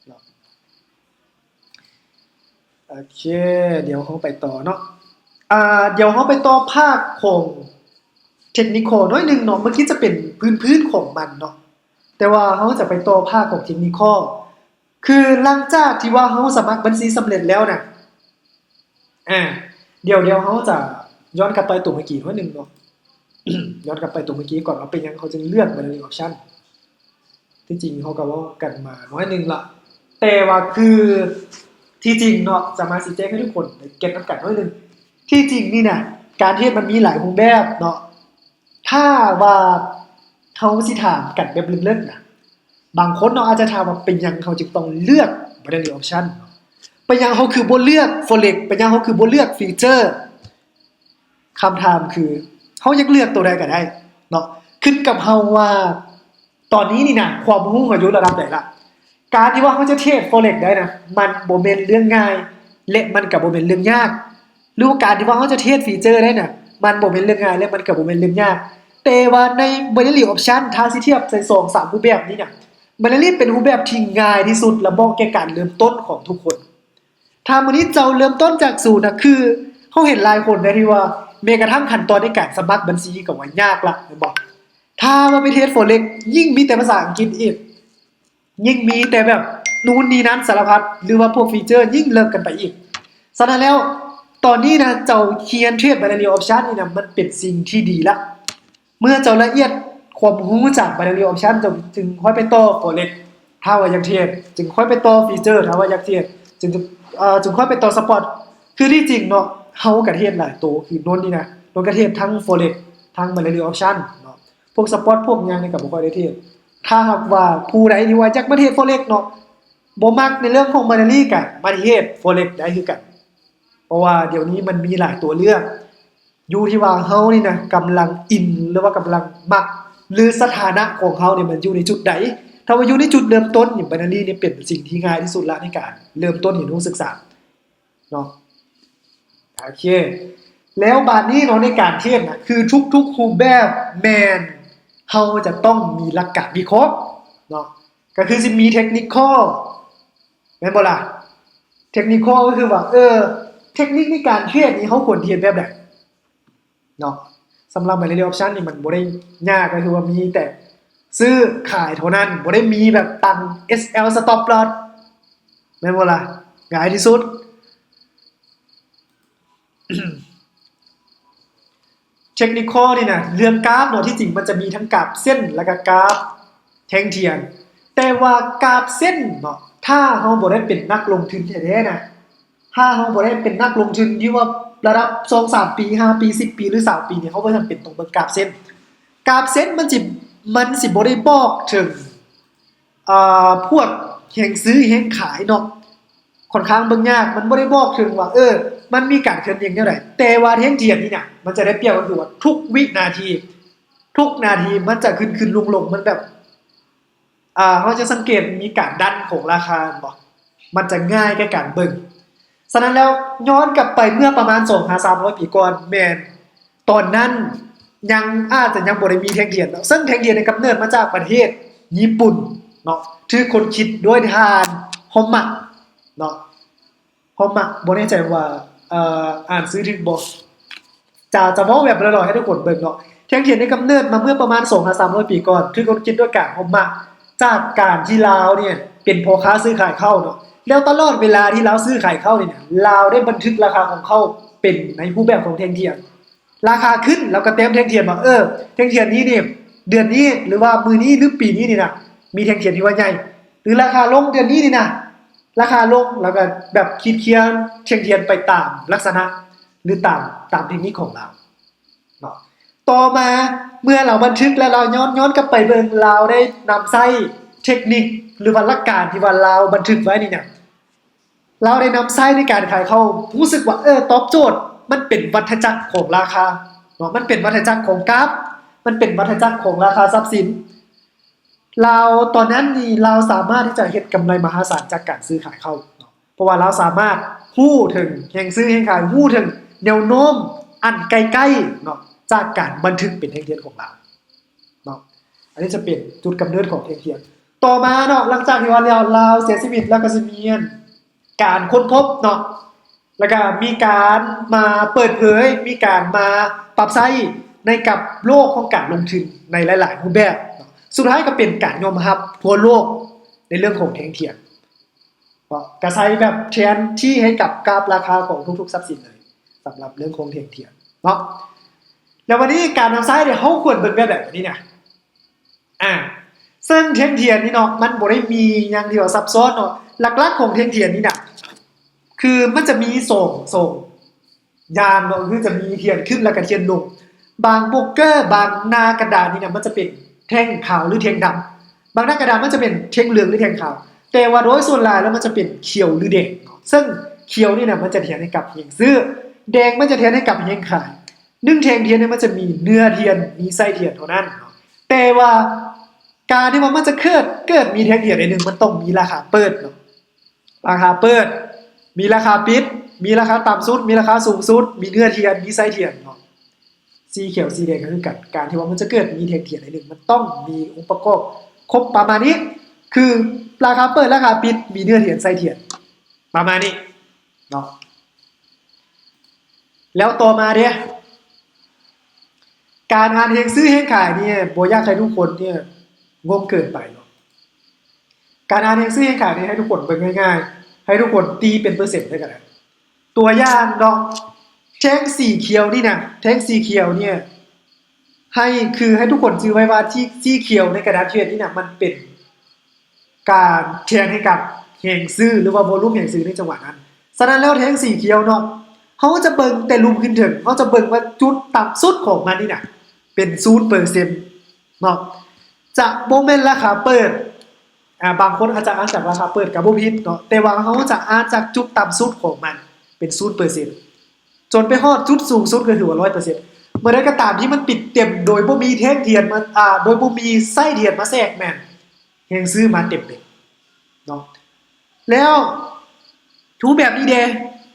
ເນາະ. ໂອເຄ ດຽວເຮົາໄປຕໍ່ເນາະ. ອ່າ ດຽວເຮົາໄປຕໍ່ພາກຂອງ technical ໜ້ອຍໜຶ່ງເນາະ. ເມື່ອກີ້ຈະເປັນພື້ນໆຂອງມັນເນາະ ແຕ່ວ່າເຮົາຈະໄປຕໍ່ພາກຂອງ technical ຄືຫຼັງຈາກທີ່ວ່າເຮົາສະໝັກບັນຊີສຳເລັດແລ້ວນະ ອ່າ ດຽວ ດຽວເຮົາຈະຍ້ອນກັບໄປຕົວເມື່ອກີ້ໜ້ອຍໜຶ່ງເນາະ. ຍ້ອນກັບໄປຕົວເມື່ອກີ້ກ່ອນວ່າເປັນຫຍັງເຮົາຈຶ່ງເລືອກ binary option. ທີ່ຈິງເຮົາກໍເວົ້າກັນມາໜ້ອຍໜຶ່ງລະ ແຕ່ວ່າຄືທີ່ຈິງເນາະ ຈະມາຊີ້ແຈງໃຫ້ທຸກຄົນໄດ້ເກັດນຳກັນໜ້ອຍໜຶ່ງ. ທີ່ຈິງນີ້ນະ ການເທຣດມັນມີຫຼາຍຮູບແບບເນາະ. ຖ້າວ່າເຮົາຊິຖາມກັນແບບເລິກໆນະ ບາງຄົນເນາະ ອາດຈະຖາມວ່າເປັນຫຍັງເຮົາຈຶ່ງຕ້ອງເລືອກ binary option ເນາະ? ເປັນຫຍັງເຮົາຄືບໍ່ເລືອກ forex? ເປັນຫຍັງເຮົາຄືບໍ່ເລືອກ future? ຄຳຖາມຄື ເຮົາຢາກເລືອກໂຕໃດກໍໄດ້ເນາະ ຂຶ້ນກັບເຮົາວ່າ ຕອນນີ້ນີ້ນະ ຄວາມຮູ້ເຮົາຢູ່ລະດັບໃດລະ? ການທີ່ວ່າເຮົາຈະເທຣດ Forex ໄດ້ນະ ມັນບໍ່ແມ່ນເລື່ອງງ່າຍ ແລະ ມັນກໍບໍ່ແມ່ນເລື່ອງຍາກ ຫຼືວ່າການທີ່ວ່າເຮົາຈະເທຣດ Future ໄດ້ນະ ມັນບໍ່ແມ່ນເລື່ອງງ່າຍ ແລະ ມັນກໍບໍ່ແມ່ນເລື່ອງຍາກ. ແຕ່ວ່າໃນ Binary Option ຖ້າຊິທຽບໃສ່ສອງສາມຮູບແບບນີ້ນະ Binary ເປັນຮູບແບບທີ່ງ່າຍທີ່ສຸດ ແລະ ເໝາະແກ່ການເລີ່ມຕົ້ນຂອງທຸກຄົນ. ຖ້າມື້ນີ້ເຈົ້າເລີ່ມຕົ້ນຈາກສູນນະ ຄືເຮົາເຫັນຫຼາຍຄົນໃດທີ່ວ່າ ແມ້ກະທັ່ງຂັ້ນຕອນໃນການສະໝັກບັນຊີກໍວ່າຍາກລະ ແມ່ນບໍ່? ຖ້າວ່າໄປເທຣດ Forex ຍິ່ງມີແຕ່ພາສາອັງກິດອີກ ຍິ່ງມີແຕ່ແບບນູ້ນນີ້ນັ້ນສາລະພັດ ຫຼືວ່າພວກ Future ຍິ່ງເລິກກັນໄປອີກ. ສະນັ້ນແລ້ວ ຕອນນີ້ນະ ເຈົ້າຮຽນເທຣດ Binary Option ນີ້ນະ ມັນເປັນສິ່ງທີ່ດີລະ. ເມື່ອເຈົ້າລະອຽດຄວາມຮູ້ຈາກ Binary Option ເຈົ້າຈຶ່ງຄ່ອຍໄປຕໍ່ Forex ຖ້າວ່າຢາກເທຣດ ຈຶ່ງຄ່ອຍໄປຕໍ່ Future ຖ້າວ່າຢາກເທຣດ ຈຶ່ງ ເອີ ຈຶ່ງຄ່ອຍໄປຕໍ່ Spot. ຄືທີ່ຈິງເນາະ ເຮົາກະເທຣດຫຼາຍໂຕ ຄືນົນນີ້ນະ ນົນກະເທຣດທັງ Forex ທັງ Binary Option ເນາະ. ພວກ Spot ພວກຫຍັງນີ້ກະບໍ່ຄ່ອຍໄດ້ເທຣດ. ຖ້າຫາກວ່າຜູ້ໃດທີ່ວ່າຢາກມາເທຣດ Forex ເນາະ ບໍ່ມັກໃນເລື່ອງຂອງ Binary ກະມາເທຣດ Forex ໄດ້ຄືກັນ ເພາະວ່າດຽວນີ້ມັນມີຫຼາຍຕົວເລືອກ. ຢູ່ທີ່ວ່າເຮົານີ້ນະກຳລັງອິນ ຫຼືວ່າກຳລັງມັກ ຫຼືສະຖານະຂອງເຮົານີ້ມັນຢູ່ໃນຈຸດໃດ. ຖ້າວ່າຢູ່ໃນຈຸດເລີ່ມຕົ້ນນີ້ ໄບນາຣີນີ້ເປັນສິ່ງທີ່ງ່າຍທີ່ສຸດລະໃນການເລີ່ມຕົ້ນຮຽນຮູ້ສຶກສາເນາະ. ໂອເຄ ແລ້ວບາດນີ້ເນາະ ໃນການເທຣດນະ ຄືທຸກໆຮູບແບບແມ່ນເຮົາຈະຕ້ອງມີຫຼັກການວິເຄາະເນາະ ກໍຄືຊິມີເທັກນິຄອລ ແມ່ນບໍ່ລະ? ເທັກນິຄອລກໍຄືວ່າ ເອີ ເທັກນິກໃນການເທຣດນີ້ເຮົາຄວນເຮັດແບບໃດ? ເນາະ ສຳລັບ binary option ນີ້ມັນບໍ່ໄດ້ຍາກ ກໍຄືວ່າມີແຕ່ຊື້ຂາຍເທົ່ານັ້ນ ບໍ່ໄດ້ມີແບບຕັ້ງ SL stop loss ແມ່ນບໍ່ລະ? ງ່າຍທີ່ສຸດ technical ນີ້ນະ ເລື່ອງກາຟເນາະ ທີ່ຈິງມັນຈະມີທັງກາບເສັ້ນ ແລ້ວກໍກາບແທ່ງທຽນ ແຕ່ວ່າກາບເສັ້ນເນາະ ຖ້າເຮົາບໍ່ໄດ້ເປັນນັກລົງທຶນແທ້ໆນະ ຖ້າເຮົາບໍ່ໄດ້ເປັນນັກລົງທຶນທີ່ວ່າລະດັບສອງສາມປີ ຫ້າປີ ສິບປີ ຫຼື ຊາວປີນີ້ ເຮົາບໍ່ຈຳເປັນຕ້ອງເບິ່ງກາບເສັ້ນ. ກາບເສັ້ນມັນຊິ ມັນຊິບໍ່ໄດ້ບອກເຖິງ ອ່າ ພວກແຮງຊື້ແຮງຂາຍເນາະ ຂ້ອນຂ້າງເບິ່ງຍາກ ມັນບໍ່ໄດ້ບອກເຖິງວ່າ ເອີ ມັນມີການເຄື່ອນໄຫວແນວໃດ. ແຕ່ວ່າແທ່ງທຽນນີ້ນະ ມັນຈະໄດ້ປຽບກໍຄືວ່າທຸກວິນາທີ ທຸກນາທີມັນຈະຂຶ້ນໆລົງໆ ມັນແບບ ອ່າ ເຮົາຈະສັງເກດມີການດັນຂອງລາຄາແມ່ນບໍ່? ມັນຈະງ່າຍແກ່ການເບິ່ງ. ສະນັ້ນແລ້ວ ຍ້ອນກັບໄປເມື່ອປະມານສອງຫາສາມຮ້ອຍປີກ່ອນ ແມ່ນຕອນນັ້ນຍັງ ອາດຈະຍັງບໍ່ໄດ້ມີແທ່ງທຽນເນາະ ເຊິ່ງແທ່ງທຽນນີ້ກຳເນີດມາຈາກປະເທດຍີ່ປຸ່ນເນາະ ຖືກຄົ້ນຄິດໂດຍທ່ານ ຮອມມະ ເນາະ. ຮອມມະ ບໍ່ແນ່ໃຈວ່າ ເອີ ອ່ານຊື່ຖືກບໍ່ ຈະ ຈະເວົ້າແບບຫຼອຍໆໃຫ້ທຸກຄົນເບິ່ງເນາະ. ແທ່ງທຽນນີ້ກຳເນີດມາເມື່ອປະມານສອງຫາສາມຮ້ອຍປີກ່ອນ ຖືກຄົ້ນຄິດໂດຍທ່ານ ຮອມມະ ຈາກການທີ່ລາວນີ້ເປັນພໍ່ຄ້າຊື້ຂາຍເຂົ້າເນາະ ແລ້ວຕະຫຼອດເວລາທີ່ລາວຊື້ຂາຍເຂົ້ານີ້ນະ ລາວໄດ້ບັນທຶກລາຄາຂອງເຂົ້າເປັນໃນຮູບແບບຂອງແທ່ງທຽນ. ລາຄາຂຶ້ນ ລາວກໍແຕ້ມແທ່ງທຽນວ່າ ເອີ ແທ່ງທຽນນີ້ນີ້ ເດືອນນີ້ ຫຼືວ່າມື້ນີ້ ຫຼືປີນີ້ນີ້ນະ ມີແທ່ງທຽນທີ່ວ່າໃຫຍ່ ຫຼືລາຄາລົງເດືອນນີ້ນີ້ນະ ລາຄາລົງ ລາວກໍແບບຂີດຂຽນແທ່ງທຽນໄປຕາມລັກສະນະ ຫຼືຕາມ ຕາມເທັກນິກຂອງລາວເນາະ. ຕໍ່ມາເມື່ອລາວບັນທຶກແລ້ວ ລາວຍ້ອນ ຍ້ອນກັບໄປເບິ່ງ ລາວໄດ້ນຳໃຊ້ເທັກນິກ ຫຼືວ່າຫຼັກການທີ່ວ່າລາວບັນທຶກໄວ້ນີ້ນະ ລາວໄດ້ນຳໃຊ້ໃນການຂາຍເຂົ້າ ຮູ້ສຶກວ່າ ເອີ ຕອບໂຈດ ມັນເປັນວັດທະຈັກຂອງລາຄາເນາະ ມັນເປັນວັດທະຈັກຂອງກາຟ ມັນເປັນວັດທະຈັກຂອງລາຄາຊັບສິນ. ລາວ ຕອນນັ້ນນີ້ລາວສາມາດທີ່ຈະເຮັດກຳໄລມະຫາສານຈາກການຊື້ຂາຍເຂົ້າເນາະ ເພາະວ່າລາວສາມາດຮູ້ເຖິງແຮງຊື້ແຮງຂາຍ ຮູ້ເຖິງແນວໂນ້ມອັນໃກ້ໆເນາະ ຈາກການບັນທຶກເປັນແທ່ງທຽນຂອງລາວເນາະ. ອັນນີ້ຈະເປັນຈຸດກຳເນີດຂອງແທ່ງທຽນ. ຕໍ່ມາເນາະ ຫຼັງຈາກທີ່ວ່າລາວ ລາວເສຍຊີວິດແລ້ວ ກໍຊິມີອັນ ການຄົ້ນພົບເນາະ ແລ້ວກໍມີການມາເປີດເຜີຍ ມີການມາປັບໃຊ້ໃນກັບໂລກຂອງການລົງທຶນໃນຫຼາຍໆຮູບແບບເນາະ ສຸດທ້າຍກໍເປັນການຍອມຮັບທົ່ວໂລກໃນເລື່ອງຂອງແທ່ງທຽນເນາະ ກໍໃຊ້ແບບແທນທີ່ໃຫ້ກັບກາບລາຄາຂອງທຸກໆຊັບສິນເລີຍ ສຳລັບເລື່ອງຂອງແທ່ງທຽນເນາະ. ແລ້ວບັດນີ້ການນຳໃຊ້ເຮົາຄວນເບິ່ງແບບໃດບັດນີ້ນະ? ອາ ເຊິ່ງແທ່ງທຽນນີ້ເນາະ ມັນບໍ່ໄດ້ມີຫຍັງທີ່ວ່າຊັບຊ້ອນເນາະ ຫຼັກໆຂອງແທ່ງທຽນນີ້ນະ ຄືມັນຈະມີສອງ ສອງຢ່າງເນາະ ຄືຈະມີທຽນຂຶ້ນ ແລ້ວກໍທຽນລົງ. ບາງໂບຣກເກີ ບາງໜ້າກະດານນີ້ນະ ມັນຈະເປັນແທ່ງຂາວ ຫຼື ແທ່ງດຳ ບາງໜ້າກະດານມັນຈະເປັນແທ່ງເຫຼືອງ ຫຼື ແທ່ງຂາວ ແຕ່ວ່າໂດຍສ່ວນຫຼາຍແລ້ວມັນຈະເປັນຂຽວ ຫຼື ແດງເນາະ ເຊິ່ງຂຽວນີ້ນະ ມັນຈະແທນໃຫ້ກັບແຮງຊື້ ແດງມັນຈະແທນໃຫ້ກັບແຮງຂາຍ. ໜຶ່ງແທ່ງທຽນນີ້ມັນຈະມີເນື້ອທຽນ ມີໄສ້ທຽນເທົ່ານັ້ນເນາະ ແຕ່ວ່າການທີ່ວ່າມັນຈະເກີດ ເກີດມີແທ່ງທຽນໃດໜຶ່ງ ມັນຕ້ອງມີລາຄາເປີດເນາະ ລາຄາເປີດ ມີລາຄາປິດ ມີລາຄາຕ່ຳສຸດ ມີລາຄາສູງສຸດ ມີເນື້ອທຽນ ມີໄສ້ທຽນເນາະ. ສີຂຽວ ສີແດງກໍຄືກັນ ການທີ່ວ່າມັນຈະເກີດມີແທ່ງທຽນໃດໜຶ່ງ ມັນຕ້ອງມີອົງປະກອບຄົບປະມານນີ້ ຄືລາຄາເປີດ ລາຄາປິດ ມີເນື້ອທຽນ ໄສ້ທຽນ ປະມານນີ້ເນາະ. ແລ້ວຕໍ່ມາເດ້ ການອ່ານແຮງຊື້ແຮງຂາຍນີ້ ບໍ່ຢາກໃຫ້ທຸກຄົນນີ້ງົງເກີນໄປເນາະ. ການອ່ານແຮງຊື້ແຮງຂາຍນີ້ ໃຫ້ທຸກຄົນເບິ່ງງ່າຍໆ ໃຫ້ທຸກຄົນຕີເປັນເປີເຊັນໄດ້ກໍໄດ້. ຕົວຢ່າງເນາະ ແທ່ງສີຂຽວນີ້ນະ ແທ່ງສີຂຽວນີ້ ໃຫ້ ຄືໃຫ້ທຸກຄົນຈື່ໄວ້ວ່າ ທີ່ສີຂຽວໃນກະດານເທຣດນີ້ນະ ມັນເປັນການແທນໃຫ້ກັບແຮງຊື້ ຫຼືວ່າໂວລຸມແຮງຊື້ໃນຈັງຫວະນັ້ນ. ສະນັ້ນແລ້ວແທ່ງສີຂຽວເນາະ ເຮົາຈະເບິ່ງແຕ່ລຸ່ມຂຶ້ນເທິງ ເຮົາຈະເບິ່ງວ່າຈຸດຕ່ຳສຸດຂອງມັນນີ້ນະ ເປັນສູນເປີເຊັນເນາະ ຈະບໍ່ແມ່ນລາຄາເປີດ. ອາ ບາງຄົນອາດຈະອ່ານຈາກລາຄາເປີດກໍບໍ່ຜິດເນາະ ແຕ່ວ່າເຮົາຈະອ່ານຈາກຈຸດຕ່ຳສຸດຂອງມັນເປັນສູນເປີເຊັນ ຈົນໄປຮອດຈຸດສູງສຸດກໍຖືວ່າຮ້ອຍເປີເຊັນ. ເມື່ອໃດກໍຕາມທີ່ມັນປິດເຕັມໂດຍບໍ່ມີແທ່ງທຽນມາ ອາ ໂດຍບໍ່ມີໄສ້ທຽນມາແຊກ ແມ່ນ ແຮງຊື້ມາເຕັມເມັດເນາະ. ແລ້ວຮູບແບບນີ້ເດ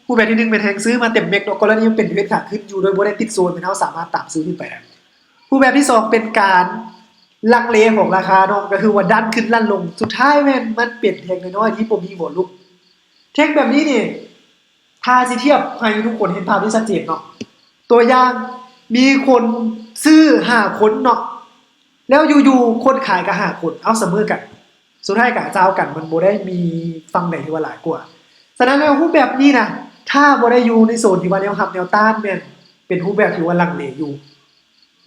ຮູບແບບທີໜຶ່ງແມ່ນແຮງຊື້ມາເຕັມເມັດເນາະ ກໍລະນີມັນເປັນເທຣນຂາຂຶ້ນຢູ່ໂດຍບໍ່ໄດ້ຕິດໂຊນ ແມ່ນເຮົາສາມາດຕາມຊື້ຂຶ້ນໄປໄດ້. ຮູບແບບທີສອງເປັນການລັງເລຂອງລາຄາເນາະ ກໍຄືວ່າດັນຂຶ້ນດັນລົງ ສຸດທ້າຍແມ່ນມັນເປັນແທ່ງນ້ອຍໆທີ່ບໍ່ມີວອລຸມ. ແທ່ງແບບນີ້ນີ້ ຖ້າຊິທຽບໃຫ້ທຸກຄົນເຫັນພາບໄດ້ຊັດເຈນເນາະ ຕົວຢ່າງ ມີຄົນຊື້ຫ້າຄົນເນາະ ແລ້ວຢູ່ໆຄົນຂາຍກໍຫ້າຄົນ ເອົາສະເໝີກັນ ສຸດທ້າຍກໍເຈົ້າກັນ ມັນບໍ່ໄດ້ມີຝັ່ງໃດທີ່ວ່າຫຼາຍກວ່າ. ສະນັ້ນແລ້ວຮູບແບບນີ້ນະ ຖ້າບໍ່ໄດ້ຢູ່ໃນໂຊນທີ່ວ່າແນວຮັບແນວຕ້ານ ແມ່ນເປັນຮູບແບບທີ່ວ່າລັງເລຢູ່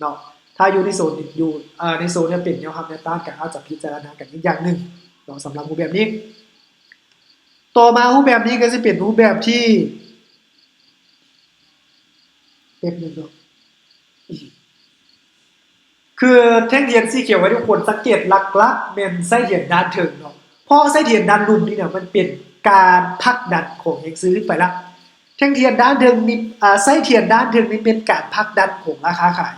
ເນາະ. ຖ້າຢູ່ໃນໂຊນ ຢູ່ ເອີ ໃນໂຊນທີ່ເປັນແນວຮັບແນວຕ້ານ ກໍອາດຈະພິຈາລະນາກັນອີກຢ່າງໜຶ່ງເນາະ ສຳລັບຮູບແບບນີ້. ຕໍ່ມາຮູບແບບນີ້ກໍຊິເປັນຮູບແບບທີ່ ແປັບໜຶ່ງເນາະ ຄືແທ່ງທຽນສີຂຽວ ໃຫ້ທຸກຄົນສັງເກດຫຼັກໆແມ່ນໄສ້ທຽນດ້ານເທິງເນາະ ເພາະໄສ້ທຽນດ້ານລຸ່ມນີ້ນະ ມັນເປັນການຜັກດັນຂອງແຮງຊື້ຂຶ້ນໄປລະ. ແທ່ງທຽນດ້ານເທິງນີ້ ອາ ໄສ້ທຽນດ້ານເທິງນີ້ເປັນການຜັກດັນຂອງລາຄາຂາຍ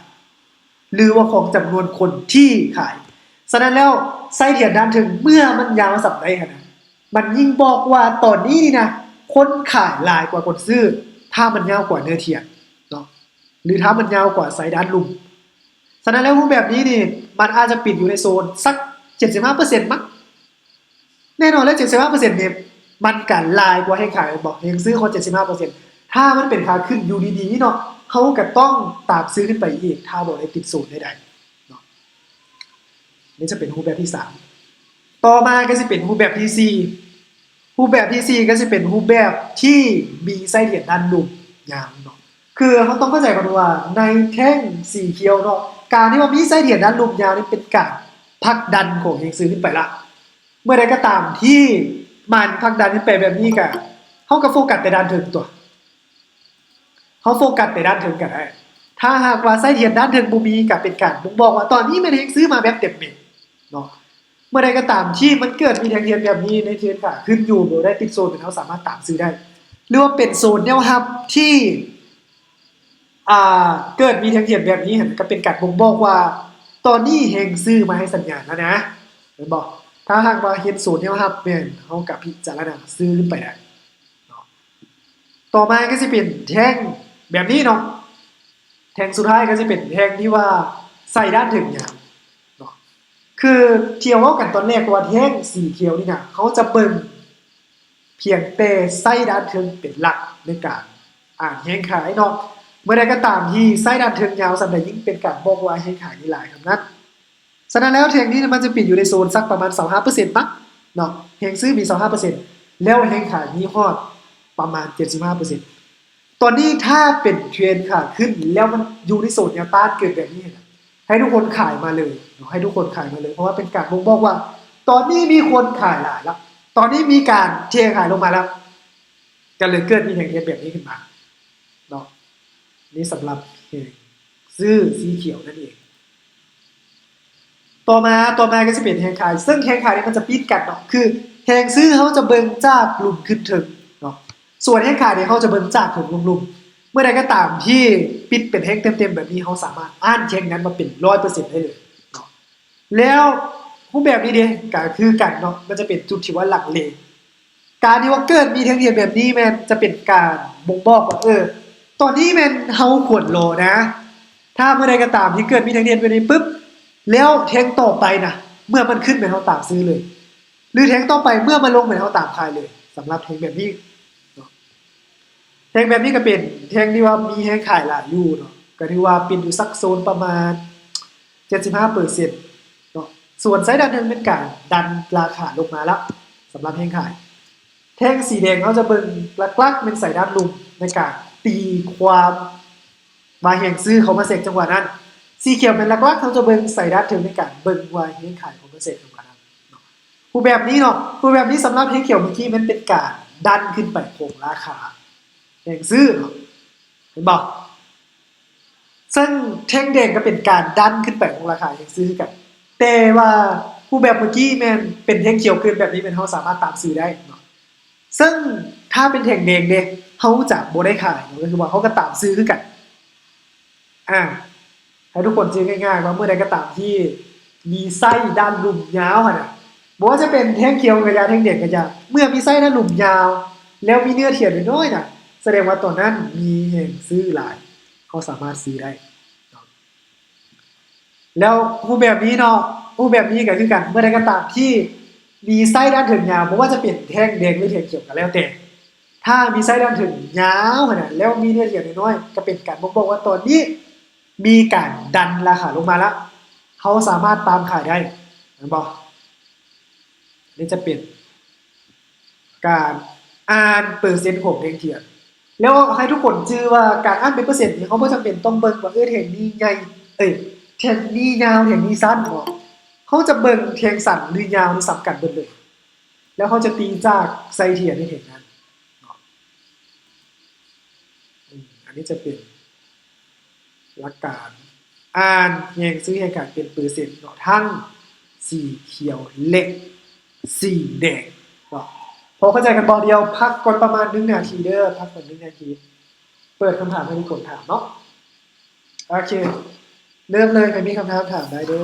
ຫຼືວ່າຂອງຈຳນວນຄົນທີ່ຂາຍ. ສະນັ້ນແລ້ວ ໄສ້ທຽນດ້ານເທິງເມື່ອມັນຍາວສ່ຳໃດຫັ້ນນະ ມັນຍິ່ງບອກວ່າຕອນນີ້ນີ້ນະ ຄົນຂາຍຫຼາຍກວ່າຄົນຊື້ ຖ້າມັນຍາວກວ່າເນື້ອທຽນເນາະ ຫຼືຖ້າມັນຍາວກວ່າໄສ້ດ້ານລຸ່ມ. ສະນັ້ນແລ້ວຮູບແບບນີ້ນີ້ ມັນອາດຈະປິດຢູ່ໃນໂຊນສັກເຈັດສິບຫ້າເປີເຊັນມັ້ງ. ແນ່ນອນແລ້ວ ເຈັດສິບຫ້າເປີເຊັນນີ້ ມັນກະຫຼາຍກວ່າແຮງຂາຍແມ່ນບໍ່? ແຮງຊື້ເຂົາເຈັດສິບຫ້າເປີເຊັນ ຖ້າມັນເປັນຂາຂຶ້ນຢູ່ດີໆເນາະ ເຮົາກະຕ້ອງຕາມຊື້ຂຶ້ນໄປອີກ ຖ້າບໍ່ໄດ້ຕິດໂຊນໃດໆເນາະ. ນີ້ຈະເປັນຮູບແບບທີສາມ. ຕໍ່ມາກໍຊິເປັນຮູບແບບທີສີ່. ຮູບແບບທີສີ່ກໍຊິເປັນຮູບແບບທີ່ມີໄສ້ທຽນດ້ານລຸ່ມຍາວເນາະ. ຄືເຮົາຕ້ອງເຂົ້າໃຈກ່ອນວ່າ ໃນແທ່ງສີຂຽວເນາະ ການທີ່ວ່າມີໄສ້ທຽນດ້ານລຸ່ມຍາວນີ້ເປັນການຜັກດັນຂອງແຮງຊື້ຂຶ້ນໄປລະ. ເມື່ອໃດກໍຕາມທີ່ມັນຜັກດັນຂຶ້ນໄປແບບນີ້ ກະ ເຮົາກໍໂຟກັສແຕ່ດ້ານເທິງຕົວະ ເຮົາໂຟກັສແຕ່ດ້ານເທິງກໍໄດ້. ຖ້າຫາກວ່າໄສ້ທຽນດ້ານເທິງບໍ່ມີ ກໍເປັນການບົ່ງບອກວ່າຕອນນີ້ແມ່ນແຮງຊື້ມາແບບເຕັມເມັດເນາະ. ເມື່ອໃດກໍຕາມທີ່ມັນເກີດມີແທ່ງທຽນແບບນີ້ໃນເທຣນຂາຂຶ້ນຢູ່ ບໍ່ໄດ້ຕິດໂຊນ ແມ່ນເຮົາສາມາດຕາມຊື້ໄດ້ ຫຼືວ່າເປັນໂຊນແນວຮັບທີ່ ອ່າ ເກີດມີແທ່ງທຽນແບບນີ້ຫັ້ນ ກໍເປັນການບົ່ງບອກວ່າຕອນນີ້ແຮງຊື້ມາໃຫ້ສັນຍານແລ້ວນະ ແມ່ນບໍ່? ຖ້າຫາກວ່າເຫັນໂຊນແນວຮັບ ແມ່ນເຮົາກໍພິຈາລະນາຊື້ຂຶ້ນໄປໄດ້ເນາະ. ຕໍ່ມາກໍຊິເປັນແທ່ງແບບນີ້ເນາະ ແທ່ງສຸດທ້າຍກໍຊິເປັນແທ່ງທີ່ວ່າໄສ້ດ້ານເທິງຍາວເນາະ. ຄືທີ່ເຮົາເວົ້າກັນຕອນແລກວ່າແທ່ງສີຂຽວນີ້ນະ ເຮົາຈະເບິ່ງ ພຽງແຕ່ໄສ້ດ້ານເທິງເປັນຫຼັກໃນການອ່ານແຮງຂາຍເນາະ. ເມື່ອໃດກໍຕາມທີ່ໄສ້ດ້ານເທິງຍາວສ່ຳໃດ ຍິ່ງເປັນການບອກວ່າແຮງຂາຍນີ້ຫຼາຍສ່ຳນັ້ນ. ສະນັ້ນແລ້ວ ແທ່ງນີ້ມັນຈະປິດຢູ່ໃນໂຊນສັກປະມານຊາວຫ້າເປີເຊັນມັ້ງເນາະ, ແຮງຊື້ມີຊາວຫ້າເປີເຊັນ ແລ້ວແຮງຂາຍມີຮອດປະມານເຈັດສິບຫ້າເປີເຊັນ. ຕອນນີ້ຖ້າເປັນເທຣນຂາຂຶ້ນ ແລ້ວມັນຢູ່ໃນໂຊນແນວຕ້ານເກີນແບບນີ້ນະ ໃຫ້ທຸກຄົນຂາຍມາເລີຍເນາະ, ໃຫ້ທຸກຄົນຂາຍມາເລີຍ ເພາະວ່າເປັນການບົ່ງບອກວ່າ ຕອນນີ້ມີຄົນຂາຍຫຼາຍແລ້ວ, ຕອນນີ້ມີການເທຂາຍລົງມາແລ້ວ ກໍເລີຍເກີດມີແຮງເທແບບນີ້ຂຶ້ນມາເນາະ. ນີ້ສຳລັບແຮງຊື້ສີຂຽວນັ້ນເອງ. ຕໍ່ມາ ຕໍ່ມາກໍຊິເປັນແຮງຂາຍ, ເຊິ່ງແຮງຂາຍນີ້ມັນຈະຕິດກັນເນາະ, ຄືແຮງຊື້ເຮົາຈະເບິ່ງຈາກລຸ່ມຂຶ້ນເທິງເນາະ, ສ່ວນແຮງຂາຍນີ້ເຮົາຈະເບິ່ງຈາກເທິງລົງລຸ່ມ. ເມື່ອໃດກໍຕາມທີ່ປິດເປັນແທ່ງເຕັມໆແບບນີ້ ເຮົາສາມາດອ່ານແທ່ງນັ້ນມາເປັນຮ້ອຍເປີເຊັນໄດ້ເລີຍເນາະ. ແລ້ວຮູບແບບນີ້ເດ ກໍຄືກັນເນາະ, ມັນຈະເປັນຈຸດທີ່ວ່າລັງເລ. ການທີ່ວ່າເກີດມີແທ່ງທຽນແບບນີ້ແມ່ນຈະເປັນການບົ່ງບອກວ່າ ເອີ ຕອນນີ້ແມ່ນເຮົາຄວນລໍນະ. ຖ້າເມື່ອໃດກໍຕາມທີ່ເກີດມີແທ່ງທຽນແບບນີ້ປຶບ ແລ້ວແທ່ງຕໍ່ໄປນະ ເມື່ອມັນຂຶ້ນແມ່ນເຮົາຕາມຊື້ເລີຍ ຫຼືແທ່ງຕໍ່ໄປເມື່ອມັນລົງແມ່ນເຮົາຕາມຂາຍເລີຍ ສຳລັບແທ່ງແບບນີ້ເນາະ. ແທ່ງແບບນີ້ກໍເປັນແທ່ງທີ່ວ່າມີແຮງຂາຍຫຼາຍຢູ່ເນາະ, ກໍຖືວ່າປິດຢູ່ສັກໂຊນປະມານເຈັດສິບຫ້າເປີເຊັນເນາະ. ສ່ວນໄຊດ້ານເທິງເປັນການດັນລາຄາລົງມາລະ ສຳລັບແຮງຂາຍ. ແທ່ງສີແດງເຮົາຈະເບິ່ງຫຼັກໆແມ່ນໄຊດ້ານລຸ່ມໃນການຕີຄວາມວ່າແຮງຊື້ເຂົ້າມາແຊກຈັງຫວະນັ້ນ. ສີຂຽວແມ່ນຫຼັກໆເຮົາຈະເບິ່ງໄຊດ້ານເທິງໃນການເບິ່ງວ່າແຮງຂາຍເຂົ້າມາແຊກຈັງຫວະນັ້ນເນາະ. ຮູບແບບນີ້ເນາະ, ຮູບແບບນີ້ສຳລັບແທ່ງຂຽວເມື່ອກີ້ແມ່ນເປັນການດັນຂຶ້ນໄປຂອງລາຄາແຮງຊື້ເນາະ, ເຫັນບໍ່? ເຊິ່ງແທ່ງແດງກໍເປັນການດັນຂຶ້ນໄປຂອງລາຄາແຮງຊື້ຄືກັນ, ແຕ່ວ່າຮູບແບບເມື່ອກີ້ແມ່ນເປັນແທ່ງຂຽວຂຶ້ນແບບນີ້ ແມ່ນເຮົາສາມາດຕາມຊື້ໄດ້ເນາະ. ເຊິ່ງຖ້າເປັນແທ່ງແດງເດ ເຮົາຈະບໍ່ໄດ້ຂາຍເນາະ, ກໍຄືວ່າເຮົາກໍຕາມຊື້ຄືກັນ. ອາ ໃຫ້ທຸກຄົນຊື່ງ່າຍໆວ່າ ເມື່ອໃດກໍຕາມທີ່ມີໄຊດ້ານລຸ່ມຍາວຫັ້ນນະ, ບໍ່ວ່າຈະເປັນແທ່ງຂຽວກໍຢ່າ ແທ່ງແດງກໍຢ່າ ເມື່ອມີໄຊດ້ານລຸ່ມຍາວ ແລ້ວມີເນື້ອທຽນນ້ອຍໆນະ ສະແດງວ່າຕອນນັ້ນມີແຮງຊື້ຫຼາຍ ເຮົາສາມາດຊື້ໄດ້ເນາະ. ແລ້ວຮູບແບບນີ້ເນາະ ຮູບແບບນີ້ກໍຄືກັນ ເມື່ອໃດກໍຕາມທີ່ມີໄຊດ້ານເທິງຍາວ ບໍ່ວ່າຈະເປັນແທ່ງແດງ ຫຼື ແທ່ງຂຽວກໍແລ້ວແຕ່ ຖ້າມີໄຊດ້ານເທິງຍາວຫັ້ນນະ ແລ້ວມີເນື້ອທຽນນ້ອຍໆ ກໍເປັນການບົ່ງບອກວ່າຕອນນີ້ ມີການດັນລາຄາລົງມາລະ ເຮົາສາມາດຕາມຂາຍໄດ້ ແມ່ນບໍ່? ນີ້ຈະເປັນການອ່ານເປີເຊັນຂອງແທ່ງທຽນ ແລ້ວໃຫ້ທຸກຄົນຈື່ວ່າການອ່ານເປັນເປີເຊັນນີ້ ເຮົາບໍ່ຈຳເປັນຕ້ອງເບິ່ງວ່າ ເອີ ແທ່ງນີ້ໃຫຍ່ ເອີຍ ແທ່ງນີ້ຍາວ ແທ່ງນີ້ສັ້ນເນາະ ເຮົາຈະເບິ່ງແທ່ງສັ້ນ ຫຼື ຍາວນີ້ສ່ຳກັນເບິດເລີຍ ແລ້ວເຮົາຈະຕີຈາກໄຊທຽນໃນແທ່ງນັ້ນເນາະ. ອືມ ອັນນີ້ຈະເປັນຫຼັກການອ່ານແຮງຊື້ແຮງຂາຍເປັນເປີເຊັນເນາະ ທັງສີຂຽວ ແລະ ສີແດງເນາະ. ພໍເຂົ້າໃຈກັນບໍ່? ດຽວພັກກ່ອນປະມານໜຶ່ງນາທີເດີ ພັກກ່ອນໜຶ່ງນາທີ ເປີດຄຳຖາມໃຫ້ທຸກຄົນຖາມເນາະ. ໂອເຄ ເລີ່ມເລີຍ ໃຜມີຄຳຖາມຖາມໄດ້ເດີ.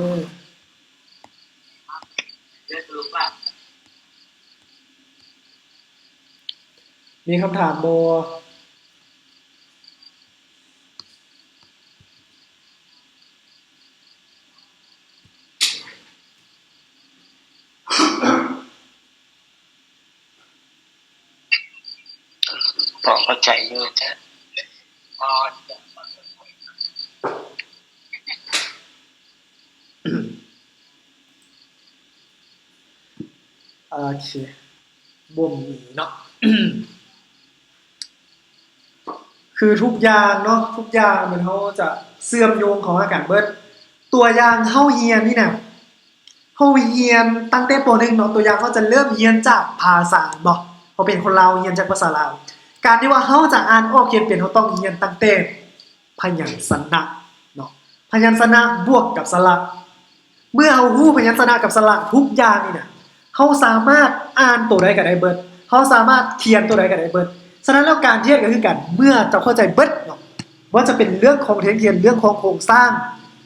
ມີຄຳຖາມບໍ່? ພໍເຂົ້າໃຈຢູ່ອາຈານ. ໂອເຄ ບໍ່ມີເນາະ ຄືທຸກຢ່າງເນາະ ທຸກຢ່າງແມ່ນເຮົາຈະເຊື່ອມໂຍງເຂົ້າຫາກັນເບິດ. ຕົວຢ່າງເຮົາຮຽນນີ້ນະ ເຮົາຮຽນຕັ້ງແຕ່ ປໍໜຶ່ງ ເນາະ ຕົວຢ່າງເຮົາຈະເລີ່ມຮຽນຈາກພາສາ ແມ່ນບໍ່? ເຮົາເປັນຄົນລາວ ຮຽນຈາກພາສາລາວ ການທີ່ວ່າເຮົາຈະອ່ານອອກຂຽນເປັນ ເຮົາຕ້ອງຮຽນຕັ້ງແຕ່ ພະຍັນຊະນະເນາະ ພະຍັນຊະນະບວກກັບສະຫຼະ. ເມື່ອເຮົາຮູ້ພະຍັນຊະນະກັບສະຫຼະທຸກຢ່າງນີ້ນະ ເຮົາສາມາດອ່ານໂຕໃດກໍໄດ້ເບິດ ເຮົາສາມາດຂຽນໂຕໃດກໍໄດ້ເບິດ. ສະນັ້ນແລ້ວການຮຽນກໍຄືກັນ ເມື່ອເຈົ້າເຂົ້າໃຈເບິດເນາະ ບໍ່ວ່າຈະເປັນເລື່ອງຂອງແທ່ງທຽນ ເລື່ອງຂອງໂຄງສ້າງ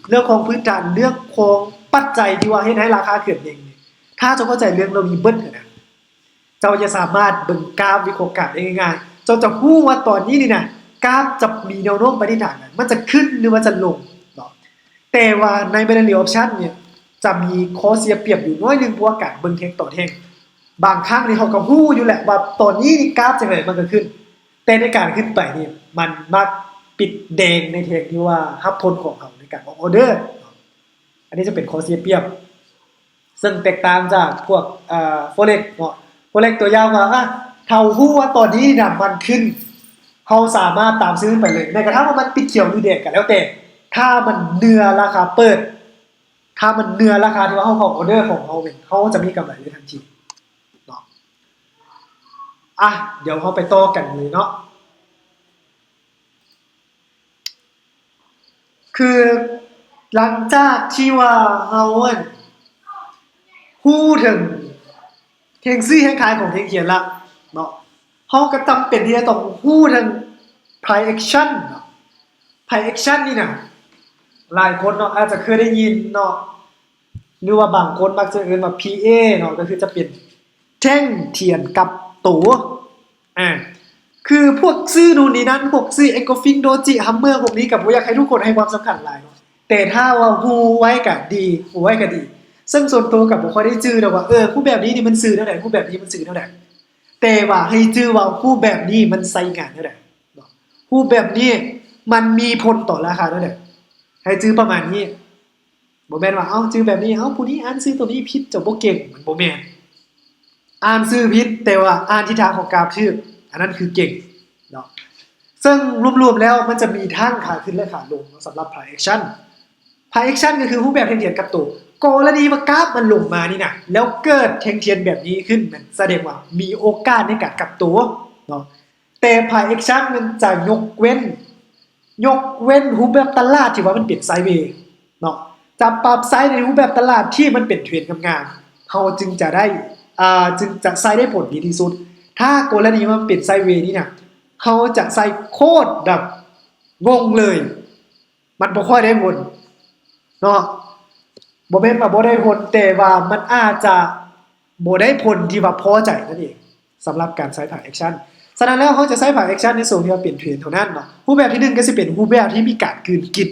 ເລື່ອງຂອງພື້ນຖານ ເລື່ອງຂອງປັດໄຈທີ່ວ່າເຮັດໃຫ້ລາຄາຂຶ້ນເອງນີ້ ຖ້າເຈົ້າເຂົ້າໃຈເລື່ອງເຫຼົ່ານີ້ເບິດຫັ້ນນະ ເຈົ້າຈະສາມາດເບິ່ງກາຟ ວິເຄາະກາຟໄດ້ງ່າຍໆ ເຈົ້າຈະຮູ້ວ່າຕອນນີ້ນີ້ນະ ກາຟຈະມີແນວໂນ້ມໄປທິດທາງໃດ ມັນຈະຂຶ້ນ ຫຼື ວ່າຈະລົງເນາະ. ແຕ່ວ່າໃນ Binary Option ນີ້ ຈະມີຂໍ້ເສຍປຽບຢູ່ໜ້ອຍໜຶ່ງ ເພາະວ່າການເບິ່ງແທ່ງຕໍ່ແທ່ງ ບາງຄັ້ງນີ້ເຮົາກໍຮູ້ຢູ່ແຫຼະວ່າຕອນນີ້ນີ້ກາຟຈັ່ງໃດມັນກໍຂຶ້ນ ແຕ່ໃນການຂຶ້ນໄປນີ້ ມັນມັກປິດແດງໃນແທ່ງທີ່ວ່າຮັບຜົນຂອງເຮົາໃນການອອກອໍເດີເນາະ. ອັນນີ້ຈະເປັນຂໍ້ເສຍປຽບ ເຊິ່ງແຕກຕ່າງຈາກພວກ ເອີ Forex ເນາະ Forex ຕົວຢ່າງວ່າ ອາ ຖ້າເຮົາຮູ້ວ່າຕອນນີ້ນະມັນຂຶ້ນ ເຮົາສາມາດຕາມຊື້ໄປເລີຍ ແມ້ກະທັ່ງວ່າມັນປິດຂຽວ ຫຼື ແດງກໍແລ້ວແຕ່ ຖ້າມັນເໜືອລາຄາເປີດ ຖ້າມັນເໜືອລາຄາທີ່ວ່າເຮົາເຂົ້າອໍເດີຂອງເຮົາແມ່ນ ເຮົາຈະມີກຳໄລເລີຍທັນທີເນາະ. ອະ ດຽວເຮົາໄປຕໍ່ກັນເລີຍເນາະ. ຄືຫຼັງຈາກທີ່ວ່າເຮົາ ອັນ ຮູ້ເຖິງແຮງຊື້ແຮງຂາຍຂອງແທ່ງທຽນລະເນາະ ເຮົາກໍຈຳເປັນທີ່ຈະຕ້ອງຮູ້ເຖິງ price action ເນາະ. Price action ນີ້ນະ ຫຼາຍຄົນເນາະ ອາດຈະເຄີຍໄດ້ຍິນເນາະ ຫຼືວ່າບາງຄົນມັກຈະເອີ້ນວ່າ ພີເອ ເນາະ ກໍຄືຈະເປັນແທ່ງທຽນກັບໂຕ ອາ ຄືພວກຊື່ໂນ່ນນີ້ນັ້ນ ພວກຊື່ Engulfing Doji Hammer ພວກນີ້ ກໍບໍ່ຢາກໃຫ້ທຸກຄົນໃຫ້ຄວາມສຳຄັນຫຼາຍເນາະ ແຕ່ຖ້າວ່າຮູ້ໄວ້ກໍດີ ຮູ້ໄວ້ກໍດີ. ເຊິ່ງສ່ວນໂຕກໍບໍ່ຄ່ອຍໄດ້ຈື່ດອກວ່າ ເອີ ຮູບແບບນີ້ນີ້ມັນຊື່ແນວໃດ ຮູບແບບນີ້ມັນຊື່ແນວໃດ ແຕ່ວ່າໃຫ້ຈື່ວ່າຮູບແບບນີ້ມັນໃຊ້ງານແນວໃດເນາະ ຮູບແບບນີ້ມັນມີຜົນຕໍ່ລາຄາແນວໃດ ໃຫ້ຈື່ປະມານນີ້. ບໍ່ແມ່ນວ່າ ເອົ້າ ຈື່ແບບນີ້ ເອົ້າ ຜູ້ນີ້ອ່ານຊື່ໂຕນີ້ຜິດ ເຈົ້າບໍ່ເກັ່ງ ມັນບໍ່ແມ່ນ. ອ່ານຊື່ຜິດ ແຕ່ວ່າອ່ານທິດທາງຂອງກາຟຖືກ ອັນນັ້ນຄືເກັ່ງເນາະ. ເຊິ່ງລວມໆແລ້ວມັນຈະມີທັງຂາຂຶ້ນ ແລະ ຂາລົງເນາະ ສຳລັບ price action. Price action ກໍຄືຮູບແບບແທ່ງທຽນກັບໂຕ. ກໍລະນີວ່າກາຟມັນລົງມານີ້ນະ ແລ້ວເກີດແທ່ງທຽນແບບນີ້ຂຶ້ນ ແມ່ນສະແດງວ່າມີໂອກາດໃນການກັບໂຕເນາະ. ແຕ່ price action ມັນຈະຍົກເວັ້ນ ຍົກເວັ້ນຮູບແບບຕະຫຼາດທີ່ວ່າມັນເປັນໄຊເວເນາະ ຈະປັບໃຊ້ໃນຮູບແບບຕະຫຼາດທີ່ມັນເປັນເທຣນງາມໆ ເຮົາຈຶ່ງຈະໄດ້ ອ່າ ຈຶ່ງຈະໃຊ້ໄດ້ຜົນດີທີ່ສຸດ. ຖ້າກໍລະນີວ່າມັນເປັນໄຊເວນີ້ນະ ເຮົາຈະໃຊ້ໂຄດແບບງົງເລີຍ ມັນບໍ່ຄ່ອຍໄດ້ຜົນເນາະ. ບໍ່ແມ່ນວ່າບໍ່ໄດ້ຜົນ ແຕ່ວ່າມັນອາດຈະ ບໍ່ໄດ້ຜົນທີ່ວ່າພໍໃຈນັ້ນເອງ ສຳລັບການໃຊ້ price action. ສະນັ້ນແລ້ວ ເຮົາຈະໃຊ້ price action ໃນຊ່ວງທີ່ວ່າເປັນເທຣນເທົ່ານັ້ນເນາະ. ຮູບແບບທີໜຶ່ງກໍຊິເປັນຮູບແບບທີ່ມີການກືນກິນ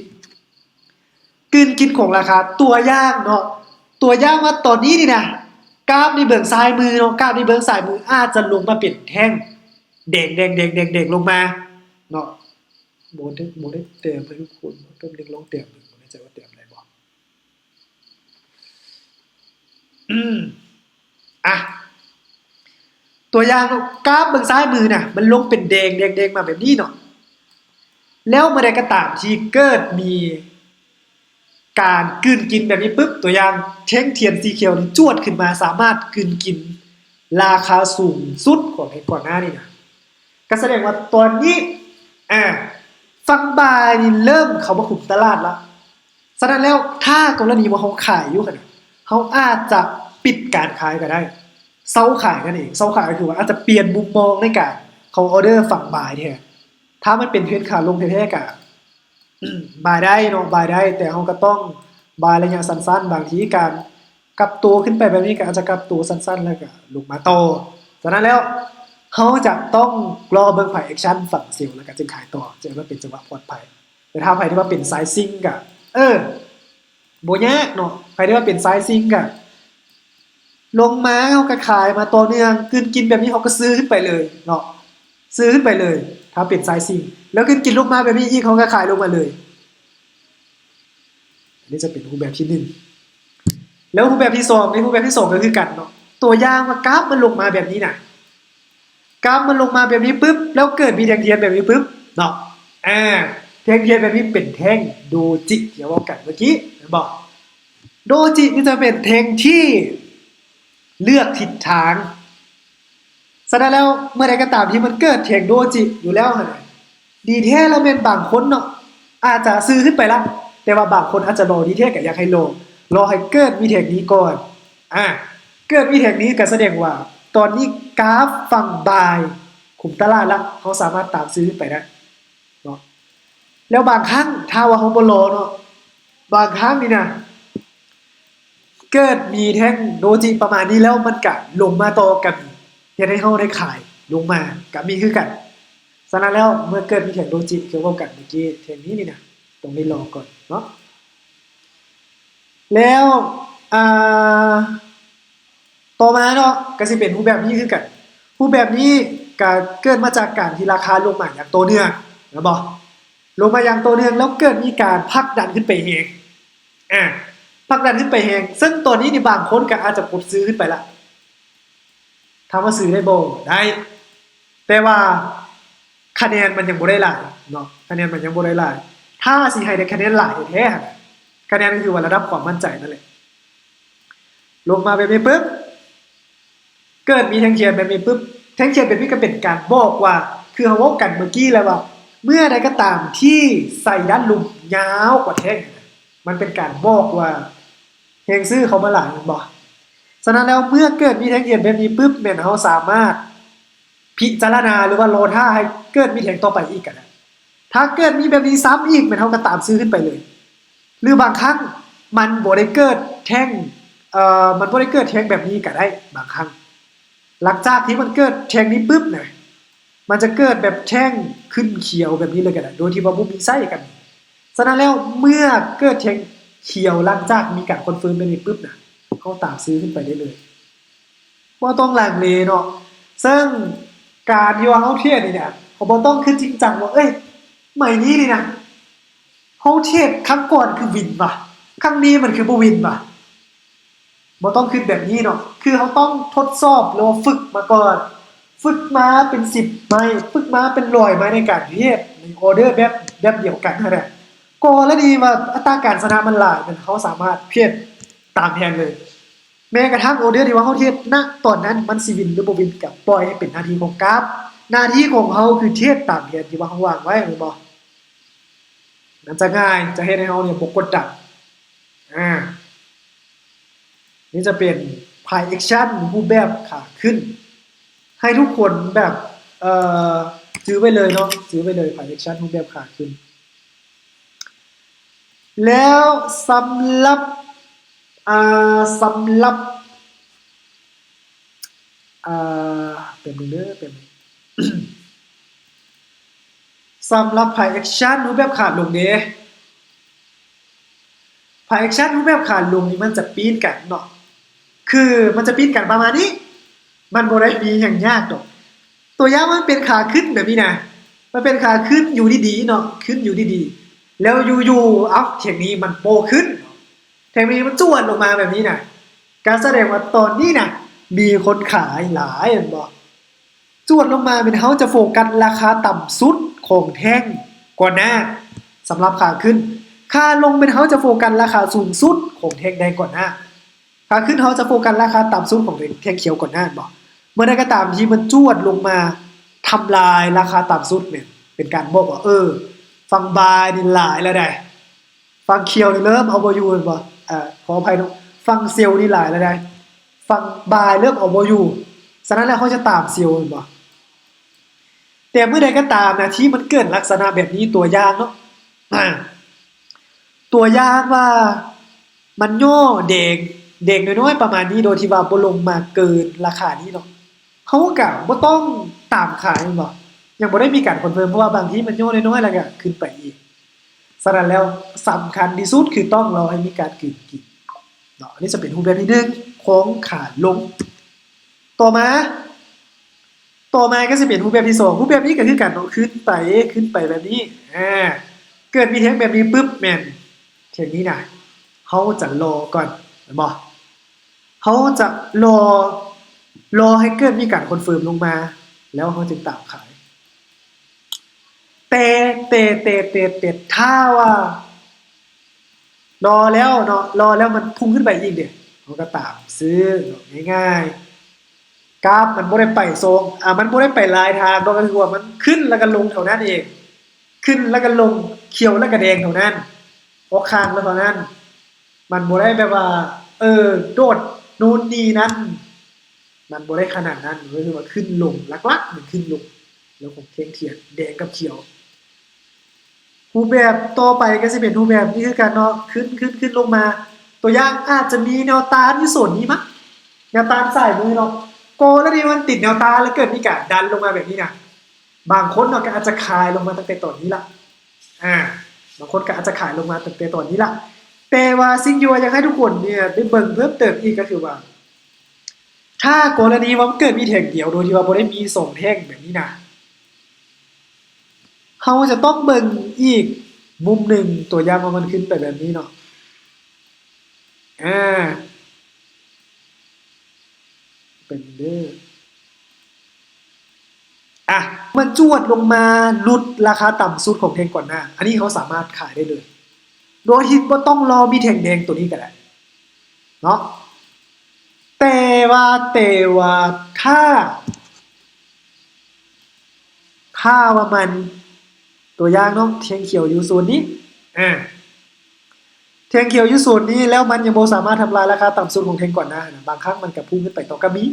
ກືນກິນຂອງລາຄາ. ຕົວຢ່າງເນາະ ຕົວຢ່າງວ່າຕອນນີ້ນີ້ນະ ກາຟໃນເບື້ອງຊ້າຍມືເນາະ ກາຟໃນເບື້ອງຊ້າຍມືອາດຈະລົງມາເປັນແທ່ງແດງໆໆໆລົງມາເນາະ. ບໍ່ໄດ້ ບໍ່ໄດ້ແຕ້ມໃຫ້ທຸກຄົນ ແປັບໜຶ່ງລອງແຕ້ມເບິ່ງ ບໍ່ແນ່ໃຈວ່າແຕ້ມໄດ້ບໍ່. ອືມ ອ່ະ ຕົວຢ່າງເນາະ ກາຟເບື້ອງຊ້າຍມືນະ ມັນລົງເປັນແດງໆໆມາແບບນີ້ເນາະ. ແລ້ວເມື່ອໃດກໍຕາມທີ່ເກີດມີການກືນກິນແບບນີ້ປຶບ ຕົວຢ່າງແທ່ງທຽນສີຂຽວນີ້ຈວດຂຶ້ນມາ ສາມາດກືນກິນລາຄາສູງສຸດຂອງໃນກ່ອນໜ້ານີ້ນະ ກໍສະແດງວ່າຕອນນີ້ ອ່າ ຝັ່ງບາຍນີ້ເລີ່ມເຂົ້າມາຄຸມຕະຫຼາດລະ. ສະນັ້ນແລ້ວ ຖ້າກໍລະນີວ່າເຮົາຂາຍຢູ່ຫັ້ນນະ ເຮົາອາດຈະປິດການຂາຍກໍໄດ້ ເຊົາຂາຍນັ້ນເອງ. ເຊົາຂາຍກໍຄືວ່າອາດຈະປ່ຽນມຸມມອງໃນການເຂົ້າອອເດີຝັ່ງບາຍແທນ. ຖ້າມັນເປັນເທຣນຂາລົງແທ້ໆ ກະ ບາຍໄດ້ເນາະ ບາຍໄດ້ ແຕ່ເຮົາກໍຕ້ອງບາຍໄລຍະສັ້ນໆ. ບາງທີການກັບໂຕຂຶ້ນໄປແບບນີ້ ກໍອາດຈະກັບໂຕສັ້ນໆ ແລ້ວກໍລົງມາຕໍ່. ສະນັ້ນແລ້ວ ເຮົາຈະຕ້ອງລໍເບິ່ງ price action ຝັ່ງເຊວ ແລ້ວກໍຈຶ່ງຂາຍຕໍ່ ຈະເອີ້ນວ່າເປັນຈັງຫວະປອດໄພ. ແຕ່ຖ້າໃຜທີ່ວ່າເປັນສາຍຊິງກະ ເອີ ບໍ່ຍາກເນາະ. ໃຜທີ່ວ່າເປັນສາຍຊິງກະ ລົງມາເຮົາກະຂາຍມາຕໍ່ເນື່ອງ ກືນກິນແບບນີ້ເຮົາກະຊື້ຂຶ້ນໄປເລີຍເນາະ ຊື້ຂຶ້ນໄປເລີຍ ຖ້າເປັນສາຍຊິງ. ແລ້ວກືນກິນລົງມາແບບນີ້ອີກ ເຮົາກະຂາຍລົງມາເລີຍ. ອັນນີ້ຈະເປັນຮູບແບບທີໜຶ່ງ. ແລ້ວຮູບແບບທີສອງ ໃນຮູບແບບທີສອງກະຄືກັນເນາະ. ຕົວຢ່າງວ່າກາຟມັນລົງມາແບບນີ້ນະ ກາຟມັນລົງມາແບບນີ້ປຶບ ແລ້ວເກີດມີແທ່ງທຽນແບບນີ້ປຶບເນາະ ອ່າ ແທ່ງທຽນແບບນີ້ເປັນແທ່ງໂດຈິທີ່ເຮົາເວົ້າກັນເມື່ອກີ້ ແມ່ນບໍ່? ໂດຈິນີ້ຈະເປັນແທ່ງທີ່ເລືອກທິດທາງ. ສະນັ້ນແລ້ວ ເມື່ອໃດກໍຕາມທີ່ມັນເກີດແທ່ງໂດຈິຢູ່ແລ້ວຫັ້ນນະ ດີແທ້ລະແມ່ນບາງຄົນເນາະ ອາດຈະຊື້ຂຶ້ນໄປລະ ແຕ່ວ່າບາງຄົນອາດຈະລໍ ດີແທ້ກະຢາກໃຫ້ລໍ ລໍໃຫ້ເກີດມີແທ່ງນີ້ກ່ອນ. ອ່າ ເກີດມີແທ່ງນີ້ກະສະແດງວ່າ ຕອນນີ້ກາຟຝັ່ງບາຍຄຸມຕະຫຼາດລະ ເຮົາສາມາດຕາມຊື້ຂຶ້ນໄປໄດ້ເນາະ. ແລ້ວບາງຄັ້ງ ຖ້າວ່າເຮົາບໍ່ລໍເນາະ ບາງຄັ້ງນີ້ນະ ເກີດມີແທ່ງໂດຈິປະມານນີ້ແລ້ວ ມັນກະລົງມາຕໍ່ ກະມີ ເຮັດໃຫ້ເຮົາໄດ້ຂາຍລົງມາ ກະມີຄືກັນ. ສະນັ້ນແລ້ວ ເມື່ອເກີດມີແທ່ງໂດຈິ ຄືເວົ້າກັນເມື່ອກີ້ ແທ່ງນີ້ນີ້ນະ ຕ້ອງໄດ້ລໍກ່ອນເນາະ. ແລ້ວ ອ່າ ຕໍ່ມາເນາະ ກະຊິເປັນຮູບແບບນີ້ຄືກັນ. ຮູບແບບນີ້ກະເກີດມາຈາກການທີ່ລາຄາລົງມາຢ່າງຕໍ່ເນື່ອງ ແມ່ນບໍ່? ລົງມາຢ່າງຕໍ່ເນື່ອງ ແລ້ວເກີດມີການຜັກດັນຂຶ້ນໄປແຮງ ອ່າ ຜັກດັນຂຶ້ນໄປແຮງ ເຊິ່ງຕອນນີ້ນີ້ບາງຄົນກະອາດຈະກົດຊື້ຂຶ້ນໄປລະ. ຖາມວ່າຊື້ໄດ້ບໍ່? ໄດ້ ແຕ່ວ່າຄະແນນມັນຍັງບໍ່ໄດ້ຫຼາຍເນາະ ຄະແນນມັນຍັງບໍ່ໄດ້ຫຼາຍ. ຖ້າຊິໃຫ້ໄດ້ຄະແນນຫຼາຍແທ້ໆຫັ້ນນະ ຄະແນນກໍຄືວ່າລະດັບຄວາມໝັ້ນໃຈນັ້ນແຫຼະ. ລົງມາແບບນີ້ປຶບ ເກີດມີແທ່ງທຽນແບບນີ້ປຶບ ແທ່ງທຽນແບບນີ້ກໍເປັນການບອກວ່າ ຄືເຮົາເວົ້າກັນເມື່ອກີ້ແລ້ວວ່າ ເມື່ອໃດກໍຕາມທີ່ໄຊດ້ານລຸ່ມຍາວກວ່າແທ່ງ ມັນເປັນການບອກວ່າແຮງຊື້ເຂົ້າມາຫຼາຍ ແມ່ນບໍ່? ສະນັ້ນແລ້ວ ເມື່ອເກີດມີແທ່ງທຽນແບບນີ້ປຶບ ແມ່ນເຮົາສາມາດພິຈາລະນາ ຫຼືວ່າລໍຖ້າໃຫ້ເກີດມີແທ່ງຕໍ່ໄປອີກກໍໄດ້. ຖ້າເກີດມີແບບນີ້ຊ້ຳອີກ ແມ່ນເຮົາກໍຕາມຊື້ຂຶ້ນໄປເລີຍ ຫຼືບາງຄັ້ງມັນບໍ່ໄດ້ເກີດແທ່ງ ເອີ ມັນບໍ່ໄດ້ເກີດແທ່ງແບບນີ້ກໍໄດ້ ບາງຄັ້ງ ຫຼັງຈາກທີ່ມັນເກີດແທ່ງນີ້ປຶບນະ ມັນຈະເກີດແບບແທ່ງຂຶ້ນຂຽວແບບນີ້ເລີຍກໍໄດ້ ໂດຍທີ່ວ່າບໍ່ມີໄຊກັນ. ສະນັ້ນແລ້ວ ເມື່ອເກີດແທ່ງຂຽວ ຫຼັງຈາກມີການຄອນເຟີມແບບນີ້ປຶບນະ ເຮົາຕາມຊື້ຂຶ້ນໄປໄດ້ເລີຍ ບໍ່ຕ້ອງລັງເລເນາະ. ເຊິ່ງການທີ່ວ່າເຮົາເທຣດນີ້ນະ ເຮົາບໍ່ຕ້ອງຄິດຈິງຈັງວ່າ ເອີຍ ໃໝ່ນີ້ນີ້ນະ ເຮົາເທຣດຄັ້ງກ່ອນຄືວິນຫວາ ຄັ້ງນີ້ມັນຄືບໍ່ວິນຫວາ ບໍ່ຕ້ອງຄິດແບບນີ້ເນາະ. ຄືເຮົາຕ້ອງທົດສອບ ຫຼືວ່າຝຶກມາກ່ອນ ຝຶກມາເປັນສິບໄມ້ ຝຶກມາເປັນຮ້ອຍໄມ້ໃນການເທຣດໃນອໍເດີແບບ ແບບດຽວກັນຫັ້ນແຫຼະ. ກໍລະນີວ່າອັດຕາການຊະນະມັນຫຼາຍ ແມ່ນເຮົາສາມາດເທຣດຕາມແຜນເລີຍ. ແມ້ກະທັ່ງອໍເດີທີ່ວ່າເຮົາເທຣດນະຕອນນັ້ນ ມັນຊິວິນຫຼືບໍ່ວິນ ກະປ່ອຍໃຫ້ເປັນໜ້າທີ່ຂອງກາຟ. ໜ້າທີ່ຂອງເຮົາຄືເທຣດຕາມແຜນທີ່ວ່າເຮົາວາງໄວ້ ແມ່ນບໍ່? ມັນຈະງ່າຍ ຈະເຮັດໃຫ້ເຮົານີ້ບໍ່ກົດດັນ. ອາ ນີ້ຈະເປັນ price action ຮູບແບບຂາຂຶ້ນ ໃຫ້ທຸກຄົນແບບ ເອີ ຈື່ໄວ້ເລີຍເນາະ ຈື່ໄວ້ເລີຍ price action ຮູບແບບຂາຂຶ້ນ. ແລ້ວສຳລັບ ອ່າ ສຳລັບ ອ່າ ແປັບໜຶ່ງເດີ ແປັບໜຶ່ງ. ສຳລັບພາຍແອັກຊັນຮູບແບບຂາລົງເດ ພາຍແອັກຊັນຮູບແບບຂາລົງນີ້ມັນຈະປີ້ນກັນເນາະ ຄືມັນຈະປີ້ນກັນປະມານນີ້ ມັນບໍ່ໄດ້ມີຫຍັງຍາກດອກ. ຕົວຢ່າງມັນເປັນຂາຂຶ້ນແບບນີ້ນະ ມັນເປັນຂາຂຶ້ນຢູ່ດີໆເນາະ ຂຶ້ນຢູ່ດີໆ ແລ້ວຢູ່ໆ ເອົ້າ ແທ່ງນີ້ມັນໂປ້ຂຶ້ນ ແທ່ງນີ້ມັນຈວດລົງມາແບບນີ້ນະ ກໍສະແດງວ່າຕອນນີ້ນະ ມີຄົນຂາຍຫຼາຍແມ່ນບໍ່? ຈວດລົງມາແມ່ນເຮົາຈະໂຟກັສລາຄາຕ່ຳສຸດຂອງແທ່ງກ່ອນໜ້າ ສຳລັບຂາຂຶ້ນ, ຂາລົງແມ່ນເຮົາຈະໂຟກັສລາຄາສູງສຸດຂອງແທ່ງແດງກ່ອນໜ້າ. ຂາຂຶ້ນເຮົາຈະໂຟກັສລາຄາຕ່ຳສຸດຂອງແທ່ງຂຽວກ່ອນໜ້າແມ່ນບໍ່? ເມື່ອໃດກໍຕາມທີ່ມັນຈວດລົງມາທຳລາຍລາຄາຕ່ຳສຸດແມ່ນເປັນການບອກວ່າ ເອີ ຝັ່ງບາຍນີ້ຫຼາຍແລ້ວໃດ໋ ຝັ່ງຂຽວນີ້ເລີ່ມເອົາບໍ່ຢູ່ແມ່ນບໍ່? ເອີ ຂໍອະໄພເນາະ ຝັ່ງເຊວນີ້ຫຼາຍແລ້ວໃດ໋ ຝັ່ງບາຍເລີ່ມເອົາບໍ່ຢູ່. ສະນັ້ນແລ້ວເຮົາຈະຕາມເຊວແມ່ນບໍ່? ແຕ່ເມື່ອໃດກໍຕາມນະ ທີ່ມັນເກີດລັກສະນະແບບນີ້ ຕົວຢ່າງເນາະ ອາ ຕົວຢ່າງວ່າມັນຫຍໍ້ແດງ ແດງນ້ອຍໆປະມານນີ້ ໂດຍທີ່ວ່າບໍ່ລົງມາເກີນລາຄານີ້ເນາະ ເຮົາກໍບໍ່ຕ້ອງຕາມຂາຍແມ່ນບໍ່? ຍັງບໍ່ໄດ້ມີການຄອນເຟີມ ເພາະວ່າບາງທີມັນຫຍໍ້ນ້ອຍໆ ແລ້ວກໍຂຶ້ນໄປອີກ. ສະນັ້ນແລ້ວສຳຄັນທີ່ສຸດຄືຕ້ອງລໍໃຫ້ມີການກືນກິນເນາະ. ອັນນີ້ຈະເປັນຮູບແບບທີໜຶ່ງຂອງຂາລົງ. ຕໍ່ມາ ຕໍ່ມາກໍຈະເປັນຮູບແບບທີສອງ. ຮູບແບບນີ້ກໍຄືກັນເນາະ ຂຶ້ນໄປ ຂຶ້ນໄປແບບນີ້ ອາ ເກີດມີແທ່ງແບບນີ້ປຶບ ແມ່ນແທ່ງນີ້ນະ ເຮົາຈະລໍກ່ອນແມ່ນບໍ່? ເຮົາຈະລໍ ລໍໃຫ້ເກີດມີການຄອນເຟີມລົງມາ ແລ້ວເຮົາຈຶ່ງຕາມຂາຍ. ແຕ່ ແຕ່ ແຕ່ ແຕ່ ແຕ່ ຖ້າວ່າລໍແລ້ວເນາະ ລໍແລ້ວມັນພຸ່ງຂຶ້ນໄປອີກເດ ເຮົາກໍຕາມຊື້ເນາະ ງ່າຍໆ. ກາຟມັນບໍ່ໄດ້ໄປສອງ ອາ ມັນບໍ່ໄດ້ໄປຫຼາຍທາງດອກ ກໍຄືວ່າມັນຂຶ້ນແລ້ວກໍລົງເທົ່ານັ້ນເອງ ຂຶ້ນແລ້ວກໍລົງ ຂຽວແລ້ວກໍແດງເທົ່ານັ້ນ ອອກຂ້າງແລ້ວເທົ່ານັ້ນ. ມັນບໍ່ໄດ້ແບບວ່າ ເອີ ໂດດນູ້ນນີ້ນັ້ນ ມັນບໍ່ໄດ້ຂະໜາດນັ້ນ ກໍຄືວ່າຂຶ້ນລົງ ຫຼັກໆມັນຂຶ້ນລົງ ແລ້ວຂອງແທ່ງທຽນແດງກັບຂຽວ. ຮູບແບບຕໍ່ໄປກໍຊິເປັນຮູບແບບນີ້ຄືກັນເນາະ ຂຶ້ນ ຂຶ້ນ ຂຶ້ນລົງມາ. ຕົວຢ່າງອາດຈະມີແນວຕ້ານຢູ່ໂຊນນີ້ມະ ແນວຕ້ານຊ້າຍມືເນາະ ກໍລະນີມັນຕິດແນວຕ້ານ ແລ້ວເກີດມີການດັນລົງມາແບບນີ້ນະ ບາງຄົນເນາະ ກໍອາດຈະຂາຍລົງມາຕັ້ງແຕ່ຕອນນີ້ລະ ອາ ບາງຄົນກໍອາດຈະຂາຍລົງມາຕັ້ງແຕ່ຕອນນີ້ລະ. ແຕ່ວ່າສິ່ງທີ່ວ່າຢາກໃຫ້ທຸກຄົນເນຍໄດ້ເບິ່ງເພີ່ມເຕີມອີກກໍຄືວ່າ ຖ້າກໍລະນີວ່າມັນເກີດມີແທ່ງດຽວ ໂດຍທີ່ວ່າບໍ່ໄດ້ມີສອງແທ່ງແບບນີ້ນະ ເຮົາຈະຕ້ອງເບິ່ງອີກມຸມໜຶ່ງ. ຕົວຢ່າງວ່າມັນຂຶ້ນໄປແບບນີ້ເນາະ ອາ ເປັນເດີ ອາ ມັນຈວດລົງມາຫຼຸດລາຄາຕ່ຳສຸດຂອງແທ່ງກ່ອນໜ້າ ອັນນີ້ເຮົາສາມາດຂາຍໄດ້ເລີຍ ໂດຍທີ່ບໍ່ຕ້ອງລໍມີແທ່ງແດງໂຕນີ້ກໍໄດ້ເນາະ. ແຕ່ວ່າ ແຕ່ວ່າ ຖ້າ ຖ້າວ່າມັນ ຕົວຢ່າງເນາະ ແທ່ງຂຽວຢູ່ໂຊນນີ້ ອາ ແທ່ງຂຽວຢູ່ໂຊນນີ້ ແລ້ວມັນຍັງບໍ່ສາມາດທຳລາຍລາຄາຕ່ຳສຸດຂອງແທ່ງກ່ອນໜ້ານະ ບາງຄັ້ງມັນກໍພຸ່ງຂຶ້ນໄປຕໍ່ກໍມີ.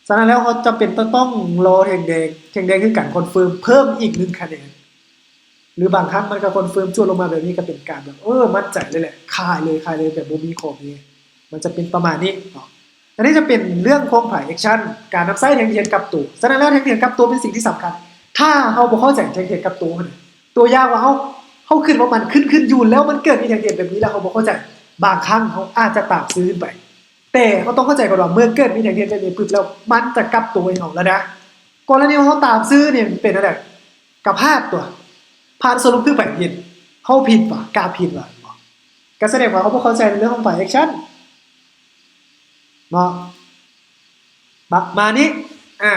ສະນັ້ນແລ້ວເຮົາຈຳເປັນຕ້ອງ ຕ້ອງລໍແທ່ງແດງ ແທ່ງແດງຄືການຄອນເຟີມເພີ່ມອີກໜຶ່ງຄະແນນ ຫຼືບາງຄັ້ງມັນກໍຄອນເຟີມຈວດລົງມາແບບນີ້ ກໍເປັນການແບບ ເອີ ໝັ້ນໃຈເລີຍແຫຼະ ຂາຍເລີຍ ຂາຍເລີຍ ແບບບໍ່ມີຂໍ້ແມ້ ມັນຈະເປັນປະມານນີ້ເນາະ. ອັນນີ້ຈະເປັນເລື່ອງຂອງພາຍແອັກຊັນ ການນຳໃຊ້ແທ່ງທຽນກັບໂຕ. ສະນັ້ນແລ້ວແທ່ງທຽນກັບໂຕເປັນສິ່ງທີ່ສຳຄັນ. ຖ້າເຮົາບໍ່ເຂົ້າໃຈແທ່ງທຽນກັບໂຕຫັ້ນນະ ຕົວຢ່າງວ່າເຮົາ ເຮົາຄິດວ່າມັນຂຶ້ນ ຂຶ້ນຢູ່ ແລ້ວມັນເກີດມີແທ່ງທຽນແບບນີ້ ແລ້ວເຮົາບໍ່ເຂົ້າໃຈ ບາງຄັ້ງເຮົາອາດຈະຕາມຊື້ຂຶ້ນໄປ. ແຕ່ເຮົາຕ້ອງເຂົ້າໃຈກ່ອນວ່າ ເມື່ອເກີດມີແທ່ງທຽນແບບນີ້ປຶບແລ້ວ ມັນຈະກັບໂຕໃຫ້ເຮົາແລ້ວນະ. ກໍລະນີເຮົາຕາມຊື້ນີ້ມັນເປັນແນວໃດ? ກໍພາດຕົວະ ພາດ ສະຫຼຸບຄືໃຜຜິດ? ເຮົາຜິດຫວາ? ກາຜິດຫວາ? ກໍສະແດງວ່າເຮົາບໍ່ເຂົ້າໃຈໃນເລື່ອງຂອງພາຍແອັກຊັນເນາະ ປະມານນີ້. ອາ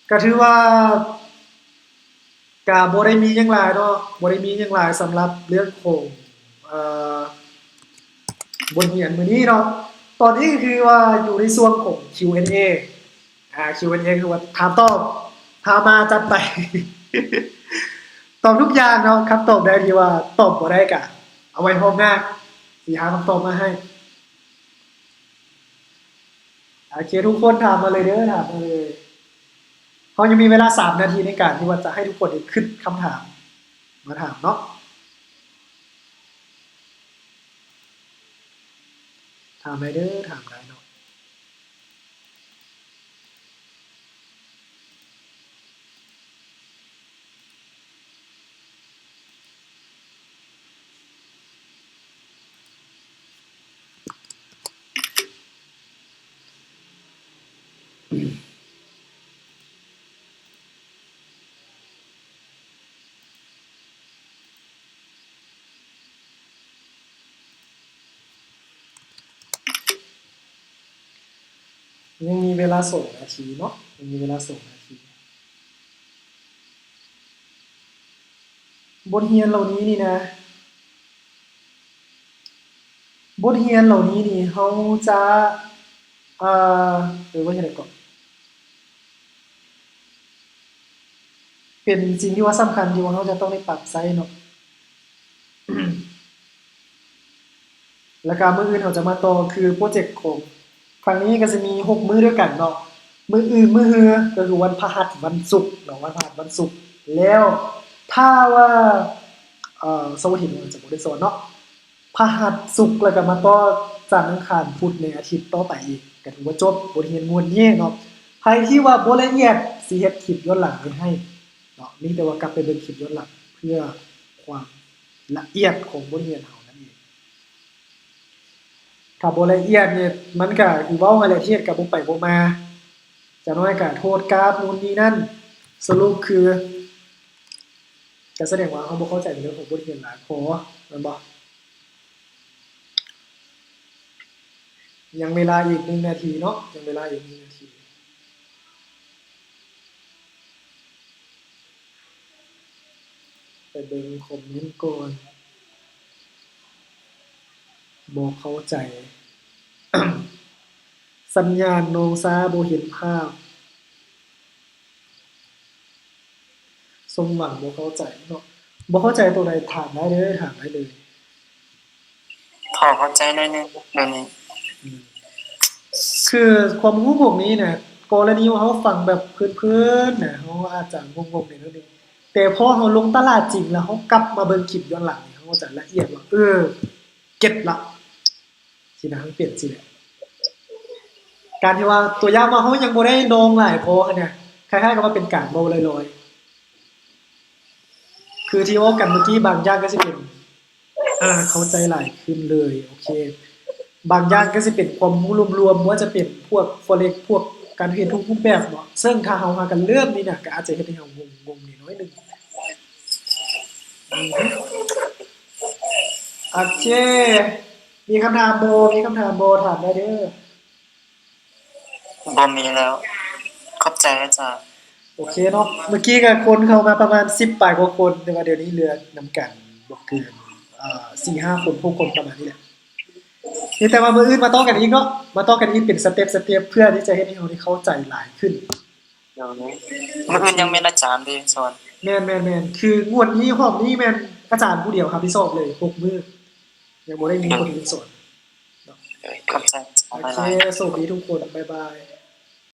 ກໍຖືວ່າ ກະບໍ່ໄດ້ມີຫຍັງຫຼາຍເນາະ ບໍ່ໄດ້ມີຫຍັງຫຼາຍສຳລັບເລື່ອງຂອງ ເອີ ບົດຮຽນມື້ນີ້ເນາະ. ຕອນນີ້ກໍຄືວ່າຢູ່ໃນຊ່ວງຂອງ ຄິວ ແອນ ເອ ອາ ຄິວ ແອນ ເອ ຄືວ່າຖາມຕອບ ຖາມມາຈັດໄປ ຕອບທຸກຢ່າງເນາະ. ຄຳຕອບໃດທີ່ວ່າຕອບບໍ່ໄດ້ກະເອົາໄວ້ຮອບໜ້າ ຊິຫາຄຳຕອບມາໃຫ້. ໂອເຄ ທຸກຄົນຖາມມາເລີຍເດີ ຖາມມາເລີຍ. ເຮົາຍັງມີເວລາສາມນາທີໃນການທີ່ວ່າຈະໃຫ້ທຸກຄົນໄດ້ຄິດຄຳຖາມມາຖາມເນາະ. ຖາມໄດ້ເດີ ຖາມໄດ້ເນາະ. ຍັງມີເວລາສອງນາທີເນາະ, ຍັງມີເວລາສອງນາທີ. ບົດຮຽນເຫຼົ່ານີ້ນີ້ນະ, ບົດຮຽນເຫຼົ່ານີ້ນີ້ ເຮົາຈະ ເອີ ເອີ ວ່າຈັ່ງໃດເກາະ, ເປັນສິ່ງທີ່ວ່າສຳຄັນທີ່ວ່າເຮົາຈະຕ້ອງໄດ້ປັບໃຊ້ເນາະ. ແລ້ວກະມື້ອື່ນເຮົາຈະມາຕໍ່ ຄືໂປຣເຈັກຂອງຄັ້ງນີ້ກະຊິມີຫົກມື້ດ້ວຍກັນເນາະ. ມື້ອື່ນ ມື້ຮືກະຄືວັນພະຫັດ ວັນສຸກເນາະ, ວັນພະຫັດ ວັນສຸກ. ແລ້ວຖ້າວ່າ ເອີ ເສົາອາທິດເຮົາຈະບໍ່ໄດ້ສອນເນາະ, ພະຫັດ ສຸກ ແລ້ວກະມາຕໍ່ຈັນ ອັງຄານ ພຸດ ໃນອາທິດຕໍ່ໄປອີກ ກະຖືວ່າຈົບບົດຮຽນງວດນີ້ເນາະ. ໃຜທີ່ວ່າບໍ່ລະອຽດ ຊິເຮັດຄລິບຍ້ອນຫຼັງໄວ້ໃຫ້ເນາະ, ມີແຕ່ວ່າກັບໄປເບິ່ງຄລິບຍ້ອນຫຼັງ ເພື່ອຄວາມລະອຽດຂອງບົດຮຽນເຮົານັ້ນເອງ. ຖ້າບໍ່ລະອຽດນີ້ ມັນກະຄືເວົ້າຫັ້ນແຫຼະ, ເຮັດກະບໍ່ໄປບໍ່ມາ, ຈະນ້ອຍກະໂທດກາບ ນູ້ນນີ້ນັ້ນ. ສະຫຼຸບຄື ກະສະແດງວ່າເຮົາບໍ່ເຂົ້າໃຈໃນເລື່ອງຂອງບົດຮຽນຫຼາຍພໍ ແມ່ນບໍ່? ຍັງເວລາອີກໜຶ່ງນາທີເນາະ, ຍັງເວລາອີກໜຶ່ງນາທີ. ໄປເບິ່ງຄອມເມັນກ່ອນ. ບໍ່ເຂົ້າໃຈ. ສັນຍານນ້ອງຊ້າ ບໍ່ເຫັນພາບ. ສົມຫວັງ ບໍ່ເຂົ້າໃຈເນາະ. ບໍ່ເຂົ້າໃຈໂຕໃດ ຖາມໄດ້ເລີຍ, ຖາມໄດ້ເລີຍ. ພໍເຂົ້າໃຈໜ້ອຍໜຶ່ງດຽວນີ້. ອືມ ຄືຄວາມຮູ້ພວກນີ້ນະ, ກໍລະນີວ່າເຮົາຟັງແບບເພີນໆນະ, ເຮົາອາດຈະງົງໆແດ່ໜ້ອຍໜຶ່ງ, ແຕ່ພໍເຮົາລົງຕະຫຼາດຈິງແລ້ວ ເຮົາກັບມາເບິ່ງຄລິບຍ້ອນຫຼັງນີ້ ເຮົາຈະລະອຽດວ່າ ເອີ ເກັດລະ. ຊິນະ ມັນເປັນຊີ້ແຫຼະ. ການທີ່ວ່າ ຕົວຢ່າງວ່າເຮົາຍັງບໍ່ໄດ້ລອງຫຼາຍພໍຫັ້ນນະ, ຄ້າຍໆກັບວ່າເປັນການເວົ້າລອຍໆ. ຄືທີ່ເວົ້າກັນເມື່ອກີ້ ບາງຢ່າງກໍຊິເປັນ ອ່າ ເຂົ້າໃຈຫຼາຍຂຶ້ນເລີຍ. ໂອເຄ ບາງຢ່າງກໍຊິເປັນຄວາມຮູ້ລວມໆ, ບໍ່ວ່າຈະເປັນພວກ Forex ພວກການເທຣດທຸກຮູບແບບເນາະ, ເຊິ່ງຖ້າເຮົາຫາກັນເລີ່ມນີ້ນະ ກໍອາດຈະເຮັດໃຫ້ເຮົາງົງໆແດ່ໜ້ອຍໜຶ່ງ. ໂອເຄ ມີຄຳຖາມບໍ່? ມີຄຳຖາມບໍ່? ຖາມໄດ້ເດີ້. ບໍ່ມີແລ້ວ. ຂອບໃຈອາຈານ. ໂອເຄເນາະ, ເມື່ອກີ້ກໍຄົນເຂົ້າມາປະມານສິບປາຍກວ່າຄົນ, ແຕ່ວ່າດຽວນີ້ເຫຼືອນຳກັນບໍ່ເກີນ ເອີ ສີ່ຫ້າຄົນ, ຫົກຄົນ ປະມານນີ້ແຫຼະ. ມີແຕ່ວ່າມື້ອື່ນມາຕໍ່ກັນອີກເນາະ, ມາຕໍ່ກັນອີກເປັນສະເຕັບ ສະເຕັບ ເພື່ອທີ່ຈະເຮັດໃຫ້ເຮົາໄດ້ເຂົ້າໃຈຫຼາຍຂຶ້ນ. ມື້ອື່ນຍັງແມ່ນອາຈານເດ້ສອນ. ແມ່ນໆໆ ຄືງວດນີ້ ຮອບນີ້ແມ່ນອາຈານຜູ້ດຽວຮັບຜິດຊອບເລີຍ ຫົກມື້, ຍັງບໍ່ໄດ້ມີຄົນອື່ນສອນ. ຂອບໃຈ. ໂອເຄ ໂຊກດີທຸກຄົນ. ບາຍບາຍ.